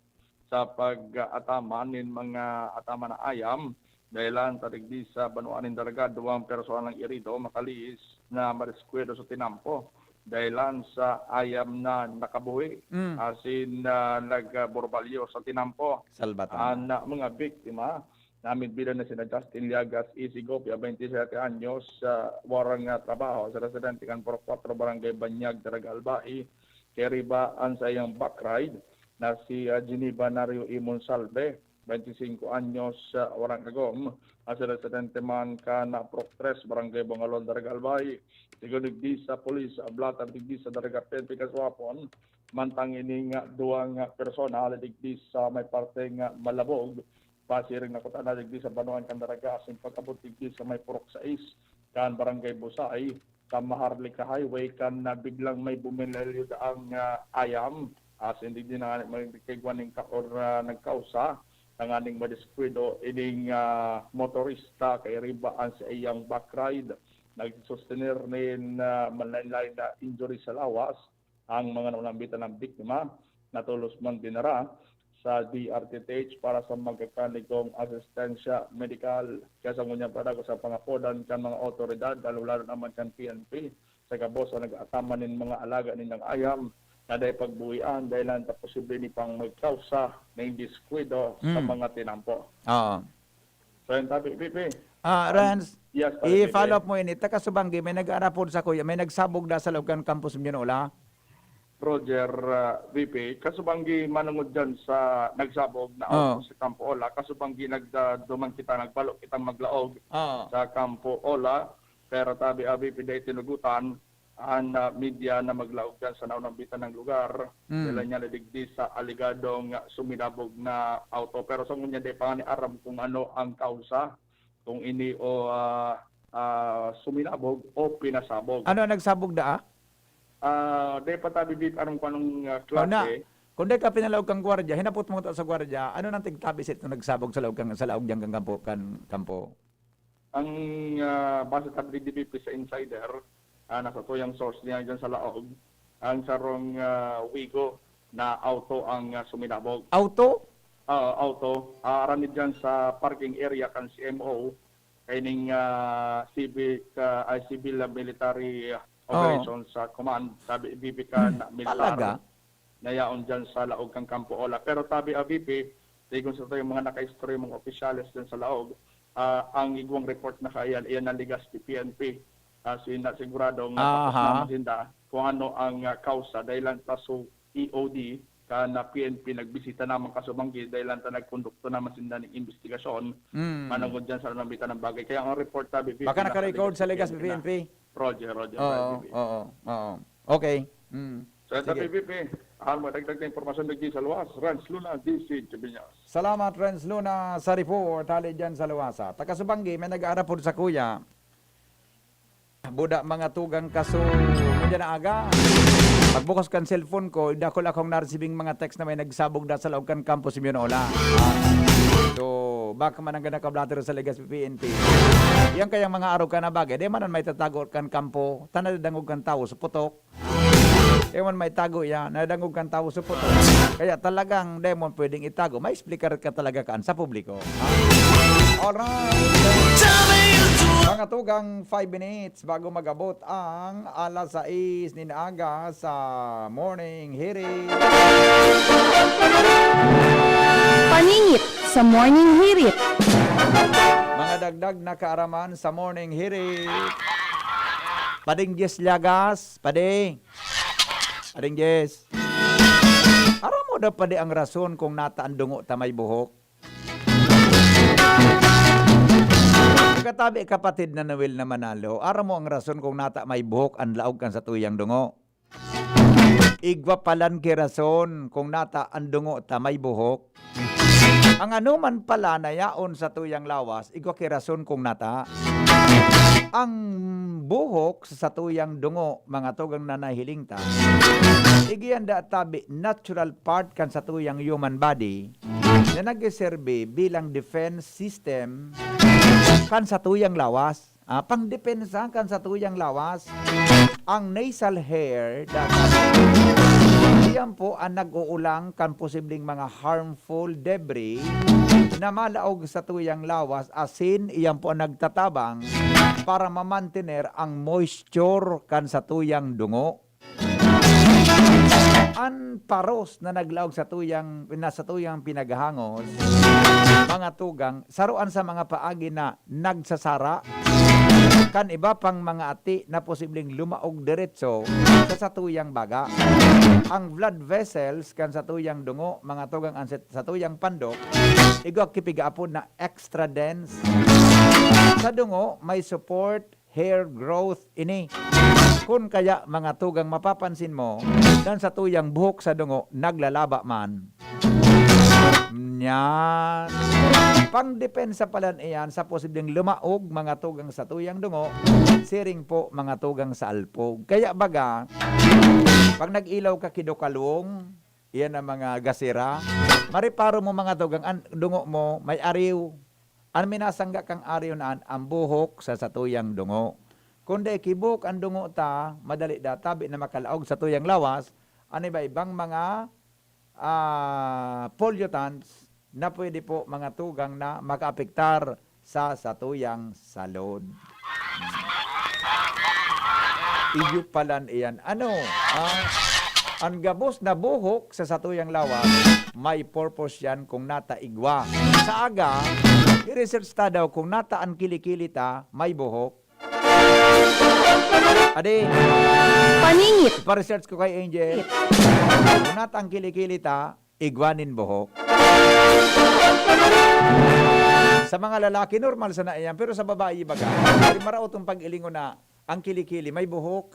sa pag-ataman nin mga ataman na ayam. Dahilan sa digdi sa banwaan nin Daraga, duwang persona ang irido, makalihis na madiskwidado sa tinampo. Dahilan sa ayam na nakabuhi, Mm. asin na nagborbalyo sa tinampo. Salbatan. An, ah, mga biktima, namidbidan na sina Justin Liagas Isigo, pia baynte siyete anyos, ah, warang, ah, trabaho, sa residente kan Purok Kuwatro, Barangay Banyag, Daraga, Albay, kay riba an saiyang back ride na si, ah, Geneva Nario Imon Salve, baynte singko anyos, ah, warang agom, ah, sa residente man kan, ah, Purok Tres, Barangay Bongalon, Daraga, Albay. Sigon digdi sa pulis, ah, blotter digdi sa Daraga P N P Kasuapon, mantang ini nga duwang, ah, persona digdi sa may parte nga Malabog, pasiring na kuta na digdi sa banwaan kan Daraga, asin pag-abot digdi sa may Purok Sais kan Barangay Busay, sa Maharlika Highway, kan na biglang may buminilyo daang, ah, ayam. Asin digdi na nga may kaigwa ning ka-, or, ah, nagkausa tanganing madiskwidado ining, ah, motorista kay riba an saiyang back ride. Nagsustener nin, ah, manlaen-laen na injury sa lawas. Ang mga naunambitan na biktima na tolos man dinara sa D R T T H para sa magkakanigong asistensya medikal. Kaya sa ngunyan pa, dako sa pangapodan kan mga awtoridad, lalong-lalo naman kan P N P, sa gabos na nag-aataman nin mga alaga nindang ayam na dai pagbuhian, dahilan ta posible ni pang magkausa ning diskwido sa Mm. mga tinampo. Oo. So, yun, tabi, P P. Ah, An-, Renz, yes, tabi, P P. I-follow up mo ini. Takasubanggi, may nag-aarapod sa kuya, may nagsabog na sa loob kan Campus Mionola. Roger, ah, V P, kasubanggi manungod dyan sa nagsabog na Oo. auto sa Campo Ola, kasubanggi nagda-, duman kita, nagbalo kitang maglaog Oo. sa Campo Ola, pero tabi, ah, V P, dai tinugutan an, ah, media na maglaog dyan sa naunambitan ng lugar. Mm. Dahil niya nadigdi sa aligadong suminabog na auto. Pero sa ngunyan, dai pa nga ni aram kung ano ang kausa, kung ini o, ah, ah, suminabog o pinasabog. Ano ang nagsabog daa? Ah, dai pa tabi, V P, aram kung anong, ah, Oh, na. klase. Kung dai ka pinalaog kang gwardiya, hinapot mo ta sa gwardiya, ano nang tigtabi sa itong nagsabog sa laog kang, sa laog diyang kang kampo, kan kampo? Ang, ah, base tabi digdi, V P, sa insider, ah, nasa tuyang source niya dyan sa laog, ang sarong, ah, Wigo na auto ang, ah, suminabog. Auto? Ah, auto. Ah, aranid dyan sa parking area kan C M O, kaining, ah, civic, ah, ay, civil, ah, military, ah, Oo. operations, ah, command, tabi, V P, kan Hmm. militar. Talaga? na yaon dyan sa laog kan Campo Ola. Pero tabi, ah, V P, sigon sa tuyang mga nakaistorya, mga opisyales dyan sa laog, ah, ang igwang report na kaiyan, iyan ang Legazpi P N P. Ah, so, yun na sigurado nga Aha. tapos naman sinda kung ano ang, ah, kausa. Dahil lang ta so E O D, ka na P N P nagbisita naman kasubanggi, dahil lang ta nagkondukto naman sinda ng investigasyon, Mm. manungod dyan sa naunambitan ng bagay. Kaya ang report, tabi, V P, Baka nasa naka-record sa Legazpi Legazpi P N P. P N P. Roger, Roger, Oo, Roger, V P. oo, oo. Okay. Mm. So, ito, Sige. P V P, ang madagdag na impormasyon digdi sa luwas, Renz Luna, D C Chibiñas. Salamat, Renz Luna, sa report. Hali dyan sa luwasa. Takasubanggi, may nag-aarapod sa kuya. Buda mga tugang kaso, medya na aga. Pagbukas kan cellphone ko, dakul akong naresibing mga text na may nagsabog na sa laog kan Campus Mionola. Ah. So, baka man ang ganda ka-blotter sa Legazpi P N P. Yan kayang mga araw ka na bagay. Di man may tatago kan kampo, tanadangog kan tawo sa putok. Kaya man maitago yan, nadangog kan tawo supot. Kaya talagang dai mo pwedeng itago. May explicar ka talaga kaan sa publiko. Ha? Alright. Mga tugang five minutes bago mag-abot ang alas sais nin aga sa Morning Hirit. Paningit sa Morning Hirit. Mga dagdag na kaaraman sa Morning Hirit. Pading Jess Llagas, padi. Pading Jess. Aram mo daw padi ang rason kung nata an dungo ta may buhok? Katabi kapatid na Noel na Manalo, aram mo ang rason kung nata may buhok an laog kan satuyang dungo? Igwa palan ki rason kung nata an dungo ta may buhok. Ang anoman pala na yaon sa tuyang lawas, igwa ki rason kung nata. Ang buhok sa satuyang dungo, mga tugang na nahiling ta, igiyan da tabi natural part kan satuyang human body na nagsiserbi bilang defense system kan satuyang lawas. Ah, pangdepensa kan satuyang lawas. Ang nasal hair, dapat iyan po ang nag-uulang kan posibleng mga harmful debris na malaog sa tuyang lawas, asin iyan po ang nagtatabang para mamantener ang moisture kan satuyang dungo. An paros na naglaog sa tuyang, na sa tuyang pinaghangos, mga tugang, saroan sa mga paagi na nagsasara kan iba pang mga ati na posibleng lumaog diretso sa satuyang baga. Ang blood vessels kan satuyang dungo, mga tugang, an sat-, satuyang pandok, igwa ki pigaapod na extra dense. Sa dungo, may support hair growth ini. Kun kaya, mga tugang, mapapansin mo, nan satuyang buhok sa dungo, naglalaba man. Yan. Pangdepensa palan iyan sa posibleng lumaog, mga tugang, satuyang dungo, siring po, mga tugang, sa alpog. Kaya baga, pag nag-ilaw ka ki Dukalong, iyan ang mga gasera, mareparo mo, mga tugang, an dungo mo may ariw. An minasangga kang ariw na an, an buhok sa satuyang dungo. Kun dai ki buhok an dungo ta, madali da tabi na makalaog sa tuyang lawas an iba-ibang mga, ah, pollutants na pwede po, mga tugang, na makaapektar sa satuyang salud. Iyo palan iyan. Ano? Ah, an gabos na buhok sa satuyang lawas, may purpose yan kung nata igwa. Sa aga, i-research ta daw kung nata an kilikili ta, may buhok. Adi. Paningit. Pa-research ko kay Angel. Kung nata an kilikili ta, igwa nin buhok. Sa mga lalaki, normal sana iyan. Pero sa babae, baga, maraot ang pag-ilingon na ang kilikili, may buhok.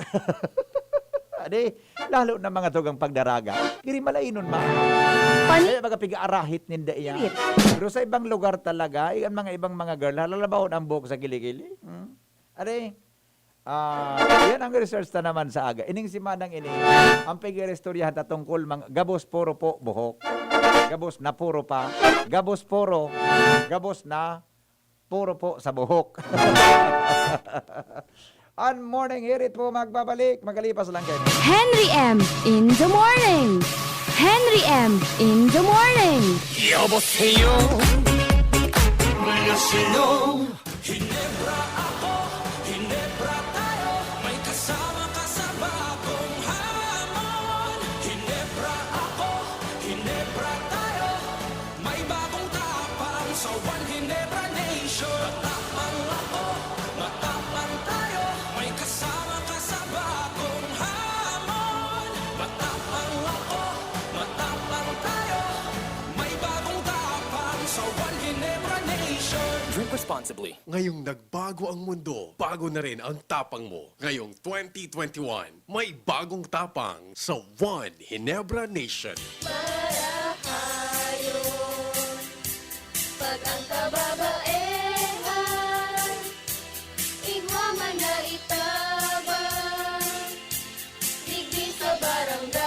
Adi, lalo na, mga tugang, pagdaraga. Kiri malainon man. Pani- Kaya baga piga-arahit ninda iyan. Irit. Pero sa ibang lugar talaga, eh, ang mga ibang mga girl, halalabahon ang buhok sa kilikili. Hmm? Adi, ah, yan ang research ta naman sa aga. Ining simanang ini, ang pag-iistoryahan ta tungkol mga gabos puro po buhok. Gabos na puro pa. Gabos puro. Gabos na puro po sa buhok. Ang Morning Hirit po magbabalik. Magkalipas lang kayo. Henry M in the morning. Henry M in the morning. 여보세요. 안녕하세요. Hinebra ako, hinebra tayo. May kasama ka sa bagong hamon. Hinebra ako, hinebra tayo. May bagong tapang sa One Hinebra Nation. Matapang ako, matapang tayo. May kasama ka sa bagong hamon. Matapang ako, matapang tayo. May bagong tapang sa One Hinebra Nation. Drink responsibly. Ngayong nagbago ang mundo, bago na rin ang tapang mo. Ngayong twenty twenty-one, may bagong tapang sa One Hinebra Nation. Para hayon, pag ang kababaehan, igwa man na itabang, digdi sa barangay.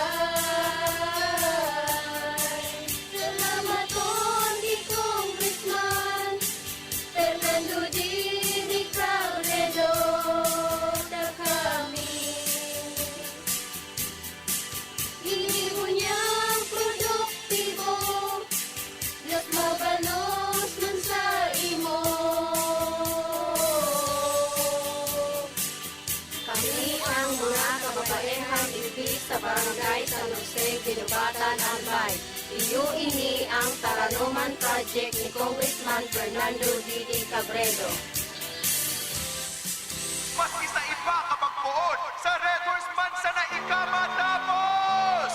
Salamaton ki Congressman Fernando Dodod Robredo, ta kami Iyo ini ang Taranoman Project ni Congressman Fernando Didi Cabredo. Maski sa iba ka pagpoon, sa Red Horse man sana ika matapos!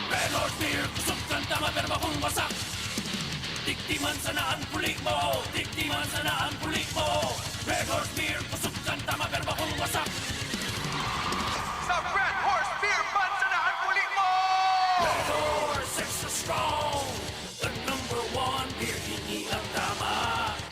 Red Horse Beer, kusog kan tama, pero bakong wasak. Tiktiman sana ang puli mo, tiktiman sana ang puli mo. Red Horse Beer, kusog kan tama, pero bakong wasak. Sa Red Horse Beer man sana ang puli mo! Red Horse, extra strong. The number one beer, ini ang tama.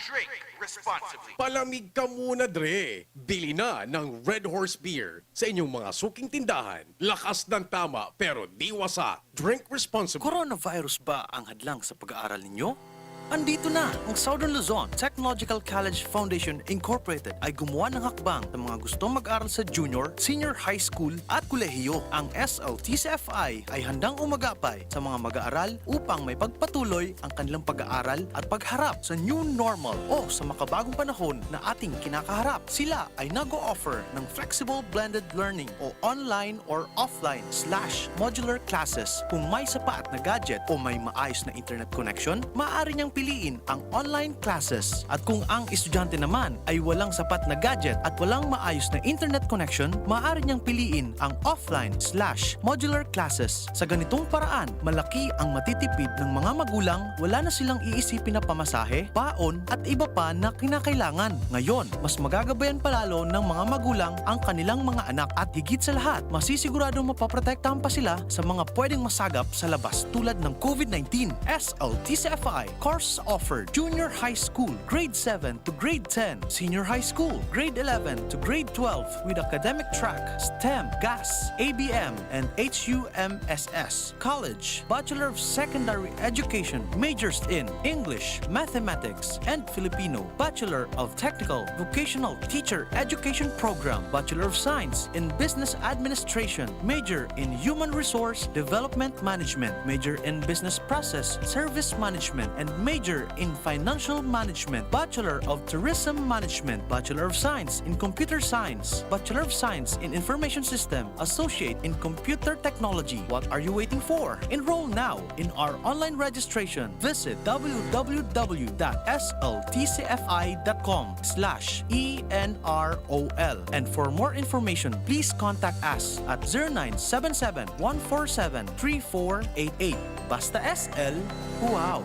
Drink responsibly. Palamig ka muna, Dre! Bili na ng Red Horse Beer sa inyong mga suking tindahan. Lakas ng tama pero di wasak. Drink responsibly. Coronavirus ba ang hadlang sa pag-aaral ninyo? Andito na ang Southern Luzon Technological College Foundation Incorporated ay gumawa ng hakbang sa mga gustong mag-aral sa junior, senior high school at kolehiyo. Ang S L T C F I ay handang umagapay sa mga mag-aaral upang may pagpatuloy ang kanilang pag-aaral at pagharap sa new normal o sa makabagong panahon na ating kinakaharap. Sila ay nag-o-offer ng flexible blended learning o online or offline slash modular classes. Kung may sapat na gadget o may maayos na internet connection, maaari niyang piliin ang online classes. At kung ang estudyante naman ay walang sapat na gadget at walang maayos na internet connection, maaari niyang piliin ang offline slash modular classes. Sa ganitong paraan, malaki ang matitipid ng mga magulang, wala na silang iisipin na pamasahe, baon at iba pa na kinakailangan. Ngayon, mas magagabayan palalo ng mga magulang ang kanilang mga anak at higit sa lahat, masisiguradong mapoprotektahan pa sila sa mga pwedeng masagap sa labas tulad ng COVID nineteen. S L T C F I course offered Junior High School, Grade seven to Grade ten, Senior High School, Grade eleven to Grade twelve with academic track STEM, GAS, A B M, and H U M S S. College, Bachelor of Secondary Education, majors in English, Mathematics, and Filipino, Bachelor of Technical Vocational Teacher Education Program, Bachelor of Science in Business Administration, major in Human Resource Development Management, major in Business Process Service Management, and major in Financial Management, Bachelor of Tourism Management, Bachelor of Science in Computer Science, Bachelor of Science in Information System, Associate in Computer Technology. What are you waiting for? Enroll now in our online registration. Visit w w w dot s l t c f i dot com slash e n r o l. And for more information, please contact us at zero nine seven seven, one four seven, three four eight eight. Basta S L, wow!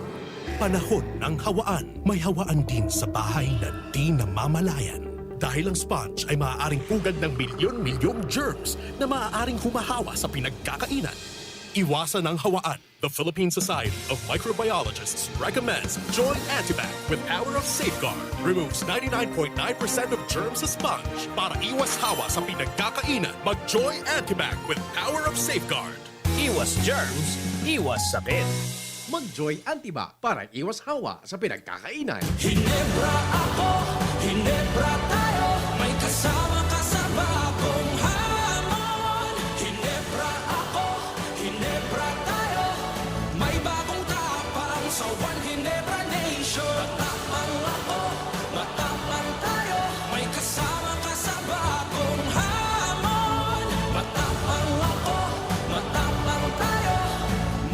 Panahon ng hawaan. May hawaan din sa bahay na di namamalayan. Dahil ang sponge ay maaaring pugad ng milyon-milyong germs na maaaring humahawa sa pinagkakainan. Iwasan ang hawaan. The Philippine Society of Microbiologists recommends Joy Antibac with power of safeguard. Removes ninety-nine point nine percent of germs sa sponge. Para iwas hawa sa pinagkakainan, mag Joy Antibac with power of safeguard. Iwas germs, iwas sakit. Mag-Joy Antibac para iwas hawa sa pinagkakainan. Hinebra ako, Hinebra tayo, may kasama ka sa bagong hamon. Hinebra ako, Hinebra tayo, may bagong tapang sa One Hinebra Nation. Matapang ako, matapang tayo, may kasama ka sa bagong hamon. Matapang ako, matapang tayo,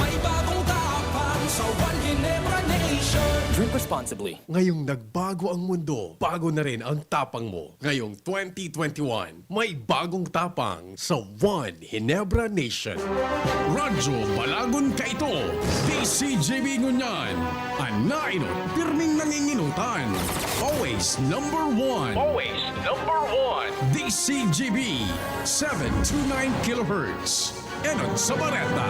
may bagong tapang sa One Hinebra Nation. Drink responsibly. Ngayong nagbago ang mundo, bago na rin ang tapang mo. Ngayong twenty twenty-one, may bagong tapang sa One Hinebra Nation. Radyo Balagon Kaito, D C G B ngunyan. An nainot, pirming nanginginutan. Always number one. Always number one. D C G B, seven two nine kilohertz. Enot sa bareta,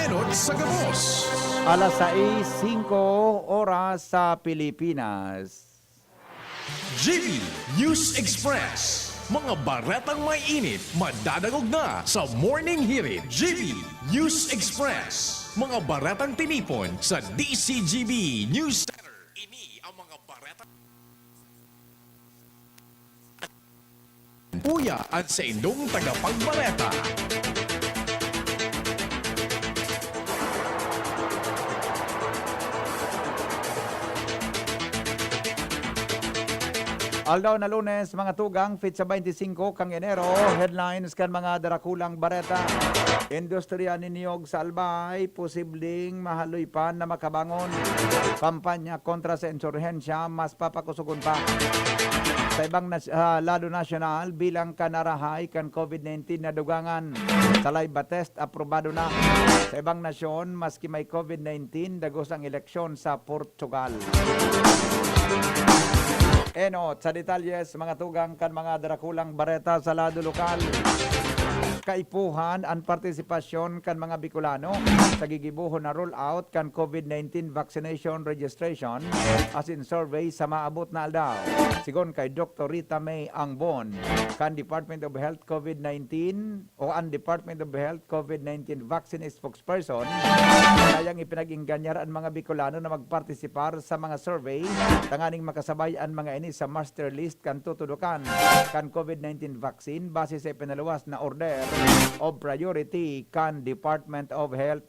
enot sa gabos. Alas sais singko oras sa Pilipinas. G B News Express. Mga baretang may init, madadangog na sa Morning Hirit. G B News Express. Mga baretang tinipon sa D C G B News Center. Ini ang mga baretang Uya an saindong tagapagbareta. Aldaw na Lunes, mga tugang, petsa twenty-cinco kan Enero, headlines kan mga darakulang bareta. Industriya nin niyog sa Albay, posibleng mahaluipan na makabangon. Kampanya kontra sa insurhensya, mas papakusugon pa. Sa ibang nas-, ah, lado nasyonal, bilang kanarahay kan COVID nineteen na dugangan. Sa live ba test, aprobado na. Sa ibang nasyon, maski may COVID nineteen, dagos ang eleksyon sa Portugal. Enot sa detalles, mga tugang kan mga darakulang bareta sa lado lokal. Kaipuhan an partisipasyon kan mga Bicolano sa gigibohon na rollout kan COVID nineteen vaccination registration asin survey sa maabot na aldaw. Sigon kay Doktor Rita May Angbon, kan Department of Health COVID nineteen o an Department of Health COVID nineteen vaccine spokesperson, sayang ipinag-engganyar an mga Bicolano na magpartisipar sa mga survey tanganing makasabay an mga ini sa master list kan tutudokan kan COVID nineteen vaccine base sa ipinaluwas na order of priority kan Department of Health.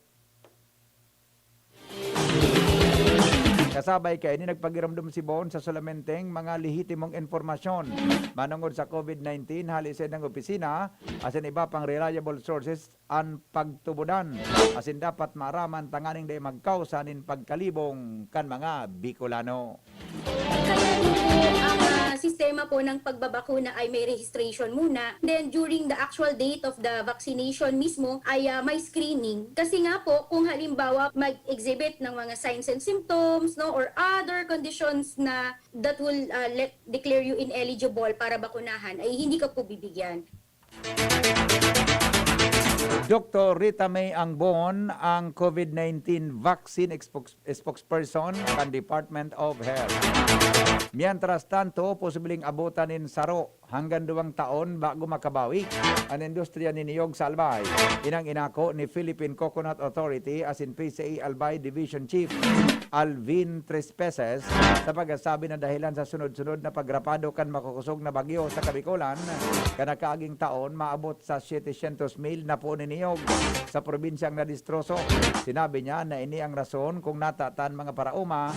Kasabay kaini, nagpagiromdom si Bon sa sulamenteng mga lehitimong impormasyon manongod sa COVID nineteen hali sa idang opisina asin iba pang reliable sources an pagtubodan asin dapat maaraman tanganing dai magkausa nin pagkalibong kan mga Bicolano. Kaya din po ang ah, sistema po ng pagbabakuna ay may registration muna. Then during the actual date of the vaccination mismo ay ah, may screening. Kasi nga po kung halimbawa mag-exhibit ng mga signs and symptoms, no, or other conditions na that will ah, let declare you ineligible para bakunahan, ay hindi ka po bibigyan. Doktor Rita May Angbon ang COVID nineteen vaccine spokes- spokesperson kan Department of Health. Mientras tanto, posibleng abutan nin saro hanggang duwang taon bago makabawi an industriya nin niyog sa Albay. Inang inako ni Philippine Coconut Authority asin P C A Albay Division Chief Alvin Trespeses sa pagkasabi na dahilan sa sunod-sunod na pagrapado kan makukusog na bagyo sa Kabikolan, kan nakaaging taon maabot sa siyetesyentos mil na puon nin niyog sa probinsyang nadistroso. Sinabi niya na ini ang rason kung nata tan mga paraoma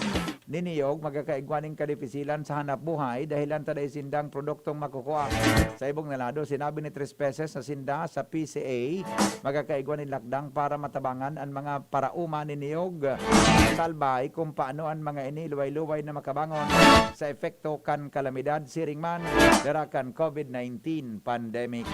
nin niyog magkakaigwa nin kadipisilan sa hanap buhay dahilan ta dai sindang produktong makukua. Sa ibong na lado, sinabi ni Trespeses na sinda sa P C A magkakaigwa nin lakdang para matabangan an mga paraoma nin niyog sa Albay kung paano an mga ini luway-luway na makabangon sa epekto kan kalamidad siring man dara kan COVID nineteen pandemic.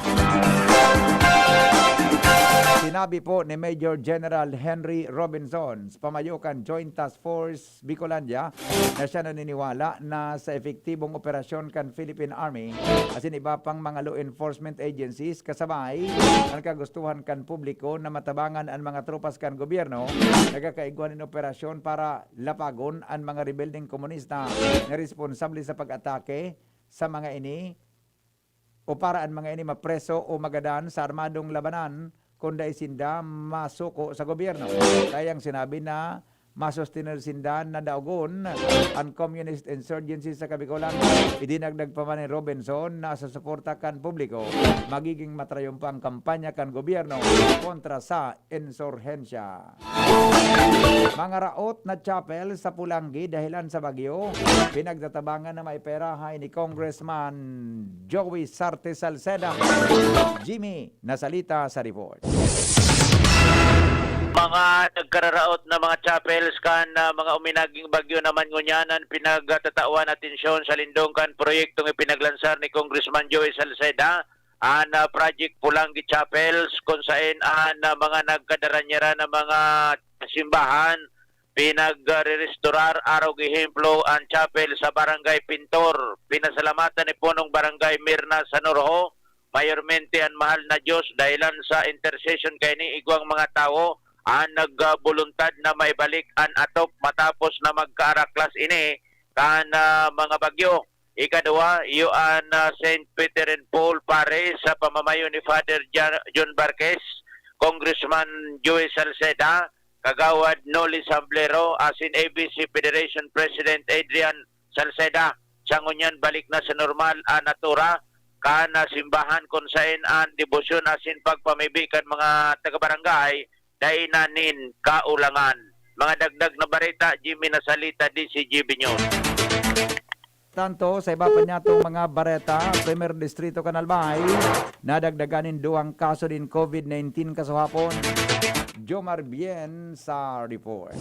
Sinabi po ni Major General Henry Robinson, pamayo kan Joint Task Force Bicolandia, na siya naniniwala na sa epektibong operasyon kan Philippine Army asin iba pang mga law enforcement agencies kasabay an kagustuhan kan publiko na matabangan an mga tropas kan gobyerno nagkakaigwa nin operasyon para lapagon an mga rebeldeng komunista na responsable sa pag-atake sa mga ini o para an mga ini mapreso o magadan sa armadong labanan kun dai sinda masuko sa gobyerno. Kayang sinabi na masustener sinda na daogon an communist insurgency sa Kabikolan. Idinagdag pa man ni Robinson na sa suporta kan publiko, magiging matrayumpa ang kampanya kan gobyerno kontra sa insurhensya. Mga raot na chapel sa Pulangi dahilan sa bagyo, pinagtatabangan na maiperahay ni Congressman Joey Sarte Salceda. Jimmy Nasalita sa report. Mga nagkararaot na mga chapels kan ah, mga uminaging bagyo naman ngunyan an pinagtatawan atensyon sa lindong kan proyektong ipinaglansar ni Congressman Joey Salceda, an ah, Project Pulangi Chapels, kun saen an ah, mga nagkadaranyara na mga simbahan pinagrerestorar, arog ehemplo an chapel sa Barangay Pintor. Pinasalamatan ni Punong Barangay Mirna Sanurho mayormente an mahal na Diyos dahilan sa intercession kaini igwang mga tawo an nagboluntad na maibalik an atop matapos na magkaaraklas ini kan ah, mga bagyo. Ikaduha, iyo an ah, Saint Peter and Paul Parish sa pamamayo ni Father Ja- John Barquez, Congressman Joey Salceda, Kagawad Noli Samblero, asin A B C Federation President Adrian Salceda. Sa ngunyan, balik na sa normal an natura kan ah, simbahan kun saen an debosyon asin pagpamibi kan mga taga-barangay dai na nin kaulangan. Mga dagdag na bareta, Jimmy Nasalita, D C G B News. Tanto, sa iba pa niyatong mga bareta, Primer Distrito kan Albay, nadagdagan nin duwang kaso nin COVID nineteen kasuhapon. Jomar Bien sa report.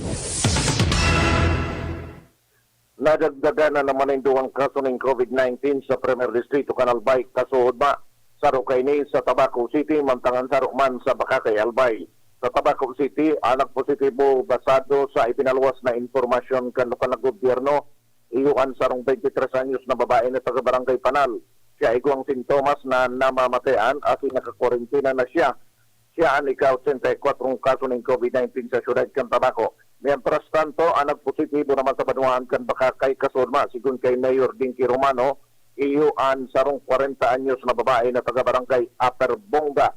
Nadagdagan na naman nin duwang kaso nin COVID nineteen sa Primer Distrito kan Albay kasuodma. Saro kaini sa Tabaco City, mantangan saro man sa Bacacay, Albay. Sa Tabaco City, ang nagpositibo basado sa ipinaluwas na impormasyon kan lokal na gobyerno, iyo an sarong twenty tres anyos na babae na taga Barangay Panal. Siya igwang sintomas na namamatean asin nakakwarentena na siya. Siya an ika-ochenta y kwatro kaso nin COVID nineteen sa siyudad kan Tabaco. Mientras tanto, ang nagpositibo naman sa banwaan kan Bacacay kasuodma, sigon kay Mayor Dinky Romano, iyo an sarong kwarenta anyos na babae na taga Barangay Upper Bonga.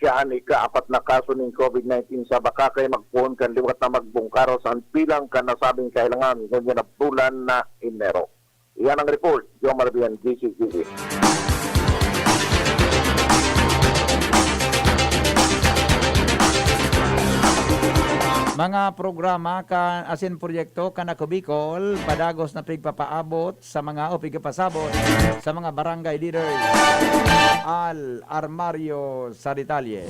Siya an ikaapat na kaso nin COVID nineteen sa Bacacay magpoon kan liwat na magbungkaros an bilang kan nasabing kahilangan ngunyan na bulan na Enero. Iyan ang report, Jomar Bien, D C T V. Mga programa kan asin proyekto kan Ako Bicol, padagos na pigpapaabot sa mga o pigpapasabot sa mga barangay leaders. Al Armario sa detalye.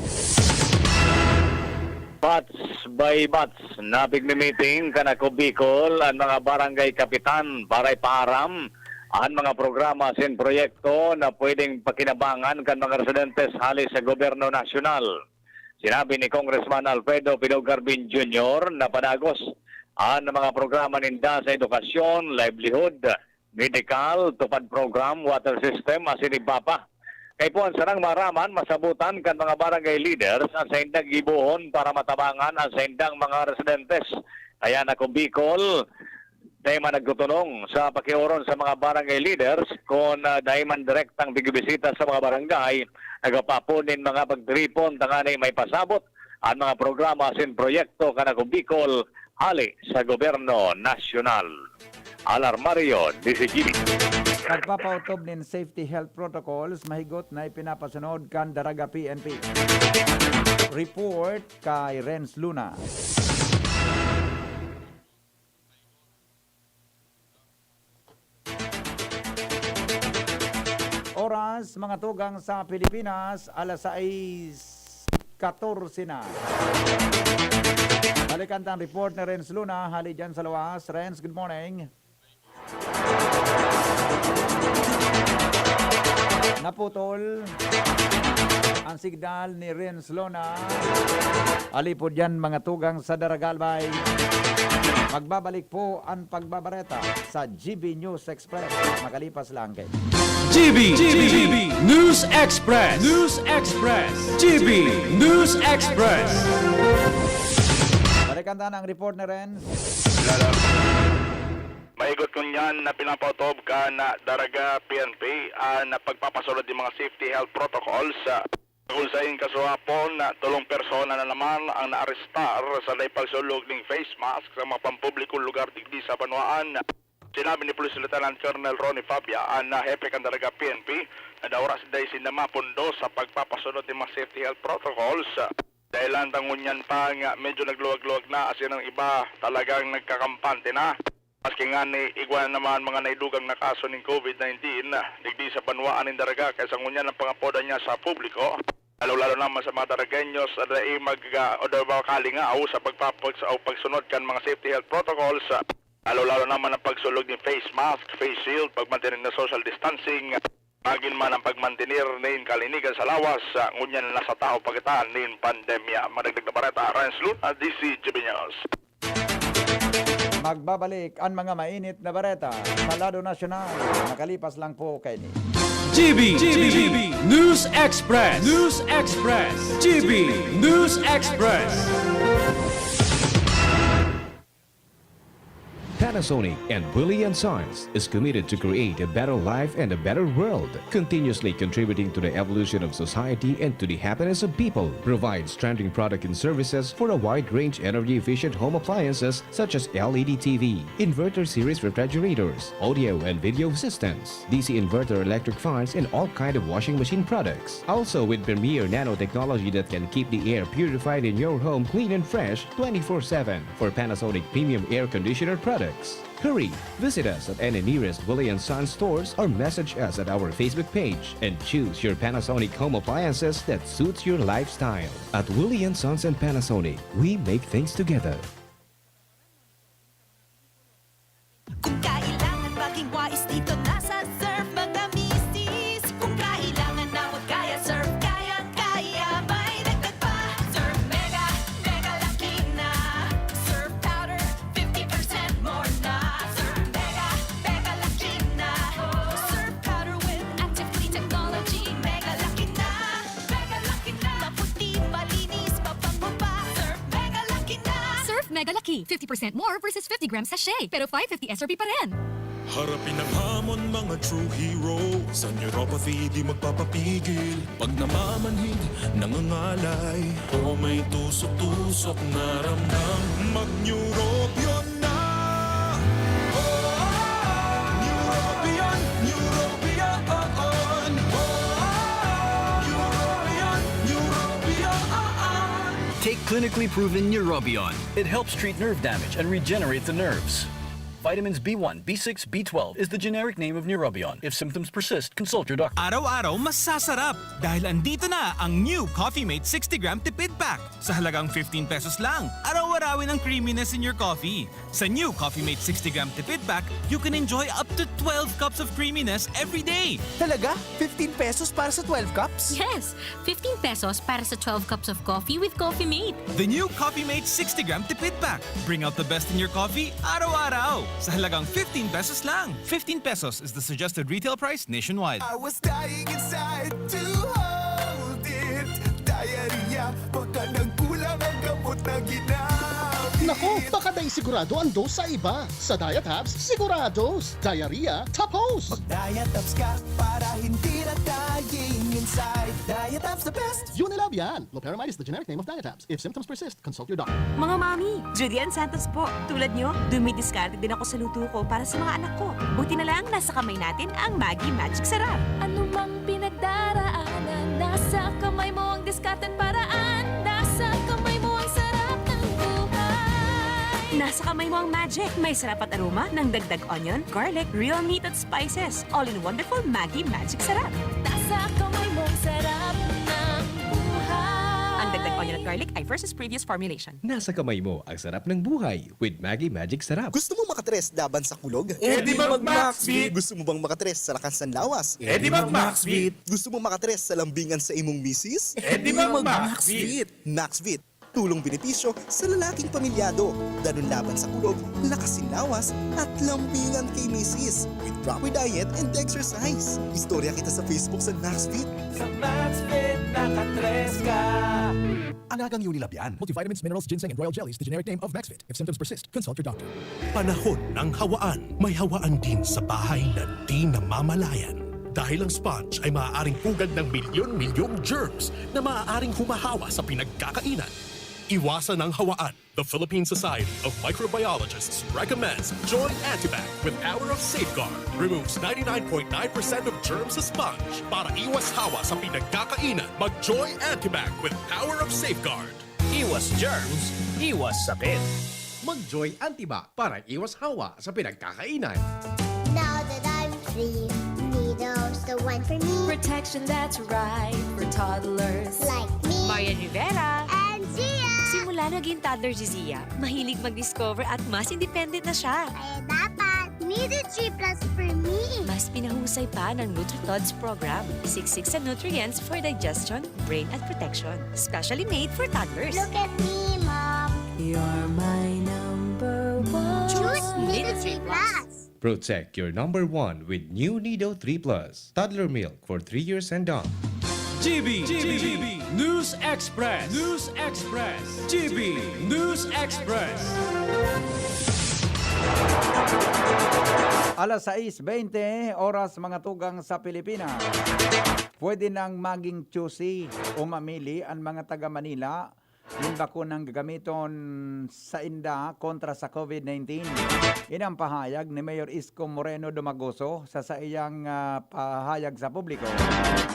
Batch by batch, napigmi-meeting kan Ako Bicol an mga barangay kapitan para ipaaram an mga programa asin proyekto na pwedeng pakinabangan kan mga residentes hale sa gobyerno nasyonal. Sinabi ni Congressman Alfredo Pidog Carbin Junior na padagos an mga programa ninda sa edukasyon, livelihood, medical, TUPAD program, water system, asin iba pa. Kaipuhan sanang maaraman, masabotan kan mga barangay leaders an saindang gibohon para matabangan an saindang mga residentes. Kaya na kung Bicol, dai man nagtutunong sa pakiorong sa mga barangay leaders kun, ah, dai man direktang pigbibisita sa mga barangay, nagpapaapod nin mga pagtiripon tanganing maipasabot an mga programa asin proyekto kan Ako Bicol hale sa gobyerno nasyonal. Al Armario, D Z G B. Pagpapautob nin safety health protocols mahigot na ipinapasunod kan Daraga P N P. Report kay Renz Luna. Oras, mga tugang sa Pilipinas, alas sais katorse na. Balikan ta ang report ni Renz Luna, hali dyan sa luwas. Renz, good morning. Naputol ang signal ni Renz Lona. Alipod yan, mga tugang sa Daraga, Albay. Magbabalik po ang pagbabareta sa G B News Express. Makalipas lang kay G B, G B, News Express, News Express, G B News Express. Balikan ta na ang report ni Renz. Mahigot ngunyan na pinapaotob kan Daraga P N P an pagpapasunod nin mga safety health protocols, ah, kun saen kasuhapon, ah, tolong persona na naman ang naarestar sa dai pagsulog nin face mask sa mga pampublikong lugar digdi sa banwaan. Sinabi ni Police Lieutenant Colonel Ronnie Fabia, an, ah, hepe kan Daraga P N P, na daw oras dai sinda mapundo sa pagpapasunod nin mga safety health protocols. Dahilan ta ngunyan pa nga medyo nagluwag-luwag na asin ang iba talagang nagkakampante na. Maski ngani, igwa na naman mga naidugang na kaso nin COVID nineteen, ah, digdi sa banwaan nin Daraga, kaya sa ngunyan ang pangapodan niya sa publiko, lalo-lalo naman sa mga Daragueños na dai mag-, ah, o daw makalingaw sa pagpapag-, o pagsunod kan mga safety health protocols, ah, lalo-lalo naman ang pagsulog nin face mask, face shield, pagmantener na social distancing, magin man ang pagmantener nin kalinigan sa lawas, ah, ngunyan na nasa tahaw pa kita nin pandemya. Madagdag na bareta, Renz Luna, D Z G B News. Magbabalik ang mga mainit na bareta sa lado nasyonal. Makalipas lang po kaini. G B, G B, News Express, News Express, G B News Express. Panasonic and Willie and Sons is committed to create a better life and a better world, continuously contributing to the evolution of society and to the happiness of people. Provides trending product and services for a wide range energy-efficient home appliances such as L E D T V, inverter series refrigerators, audio and video systems, D C inverter electric fans, and all kind of washing machine products. Also with premier nanotechnology that can keep the air purified in your home clean and fresh twenty-four seven. For Panasonic premium air conditioner products, Hurry! Visit us at any nearest Willie and Sons stores or message us at our Facebook page and choose your Panasonic home appliances that suits your lifestyle. At Willie and Sons and Panasonic, we make things together. Kung kailangan maging wais dito, nasa Surf Magamisis. Kung kailangan na huwag kaya, Surf kaya-kaya. May dagdag pa, Surf Mega, Mega Laki na. Surf Powder, fifty percent more na. Surf Mega, Mega Laki na. Surf Powder with Active Clean Technology, Mega Laki na. Mega Laki na. Maputi, malinis, mabango pa. Surf Mega Laki na. Surf Mega Laki, fifty percent more versus fifty gram sachet, pero five fifty S R P pa rin. Harapin ang hamon, mga true hero. Sa neuropathy di magpapapigil. Pag namamanhid, nangangalay, o may tusok-tusok na ramdam, mag-Neurobion na! Oh, Neurobion, Neurobion, oh, oh. Neurobion, Neurobion. Take clinically proven Neurobion. It helps treat nerve damage and regenerate the nerves. Vitamins B one, B six, B twelve is the generic name of Neurobion. If symptoms persist, consult your doctor. Araw-araw masasarap dahil andito na ang new Coffee Mate sixty gram Tipid Pack. Sa halagang fifteen pesos lang, araw-arawin ang creaminess in your coffee. Sa new Coffee Mate sixty gram Tipid Pack, you can enjoy up to twelve cups of creaminess every day. Talaga? Fifteen pesos para sa twelve cups? Yes! Fifteen pesos para sa twelve cups of coffee with Coffee Mate. The new Coffee Mate sixty gram Tipid Pack. Bring out the best in your coffee araw-araw. Sa halagang fifteen pesos lang. Fifteen pesos is the suggested retail price nationwide. I was dying inside to hold it. Diarrhea, baka nagkulang ang gamot na ginamit. Nako, baka dai sigurado ang dose sa iba. Sa Diet Hubs, sigurados. Diarrhea, tapos! Diet Hubs ka para hindi na dying inside. Diet Hubs the best! Unilab yan! Loperamide is the generic name of Diet Hubs. If symptoms persist, consult your doctor. Mga mami, Judy Ann Santos po. Tulad nyo, dumidiskarte din ako sa luto ko para sa mga anak ko. Buti na lang, nasa kamay natin ang Maggi Magic Sarap. Anumang pinagdaraanan, nasa kamay mo ang diskarteng paraan. Nasa kamay mo ang sarap ng buhay. Nasa kamay mo ang magic. May sarap at aroma ng dagdag onion, garlic, real meat at spices. All in wonderful Maggi Magic Sarap. Nasa kamay mo ang sarap ng buhay. Ang dagdag onion at garlic ay versus previous formulation. Nasa kamay mo ang sarap ng buhay with Maggi Magic Sarap. Gusto mo makatres laban sa kulog? Eh, di mag-Maxvit! Gusto mo bang makatres sa lakas ng lawas? Eh, di mag-Maxvit! Gusto mo makatres sa lambingan sa imong misis? Eh, di mag-Maxvit! Maxvit, tulong benepisyo sa lalaking pamilyado. Danun laban sa kulog, lakas sin lawas, at lambingan kay misis. With proper diet and exercise. Istorya kita sa Facebook sa Maxvit. Sa Maxvit, nakatres ka! Alagang Unilab yan. Multivitamins, minerals, ginseng, and royal jellies, the generic name of Maxvit. If symptoms persist, consult your doctor. Panahon ng hawaan. May hawaan din sa bahay na di namamalayan. Dahil ang sponge ay maaaring pugad ng milyon-milyong germs na maaaring humahawa sa pinagkakainan. Iwasan ang hawaan. The Philippine Society of Microbiologists recommends Joy Antibac with Power of Safeguard. Removes ninety-nine point nine percent of germs sa sponge. Para iwas hawa sa pinagkakainan, mag Joy Antibac with Power of Safeguard. Iwas germs, iwas sakit. Mag-Joy Antibac para iwas hawa sa pinagkakainan. Now that I'm free, Nido's the one for me. Protection that's right for toddlers. Like me. Marian Rivera. And Zia. Simula naging toddler si Zia, mahilig mag-discover at mas independent na siya. Kaya dapat Nido three plus for me. Mas pinahusay pa ng NutriTods program. Siksik sa nutrients for digestion, brain at protection. Specially made for toddlers. Look at me, Mom. You're my number one. Choose Nido three plus. Protect your number one with new Nido three plus. Toddler milk for three years and up. G B, G B, News Express, News Express, G B News Express. Alas sais bente, oras mga tugang sa Pilipinas. Pwede nang maging choosy o mamili ang mga taga Manila nin bakunang gagamiton sainda kontra sa COVID nineteen. Ini ang pahayag ni Mayor Isko Moreno Domagoso sa saiyang, ah, pahayag sa publiko.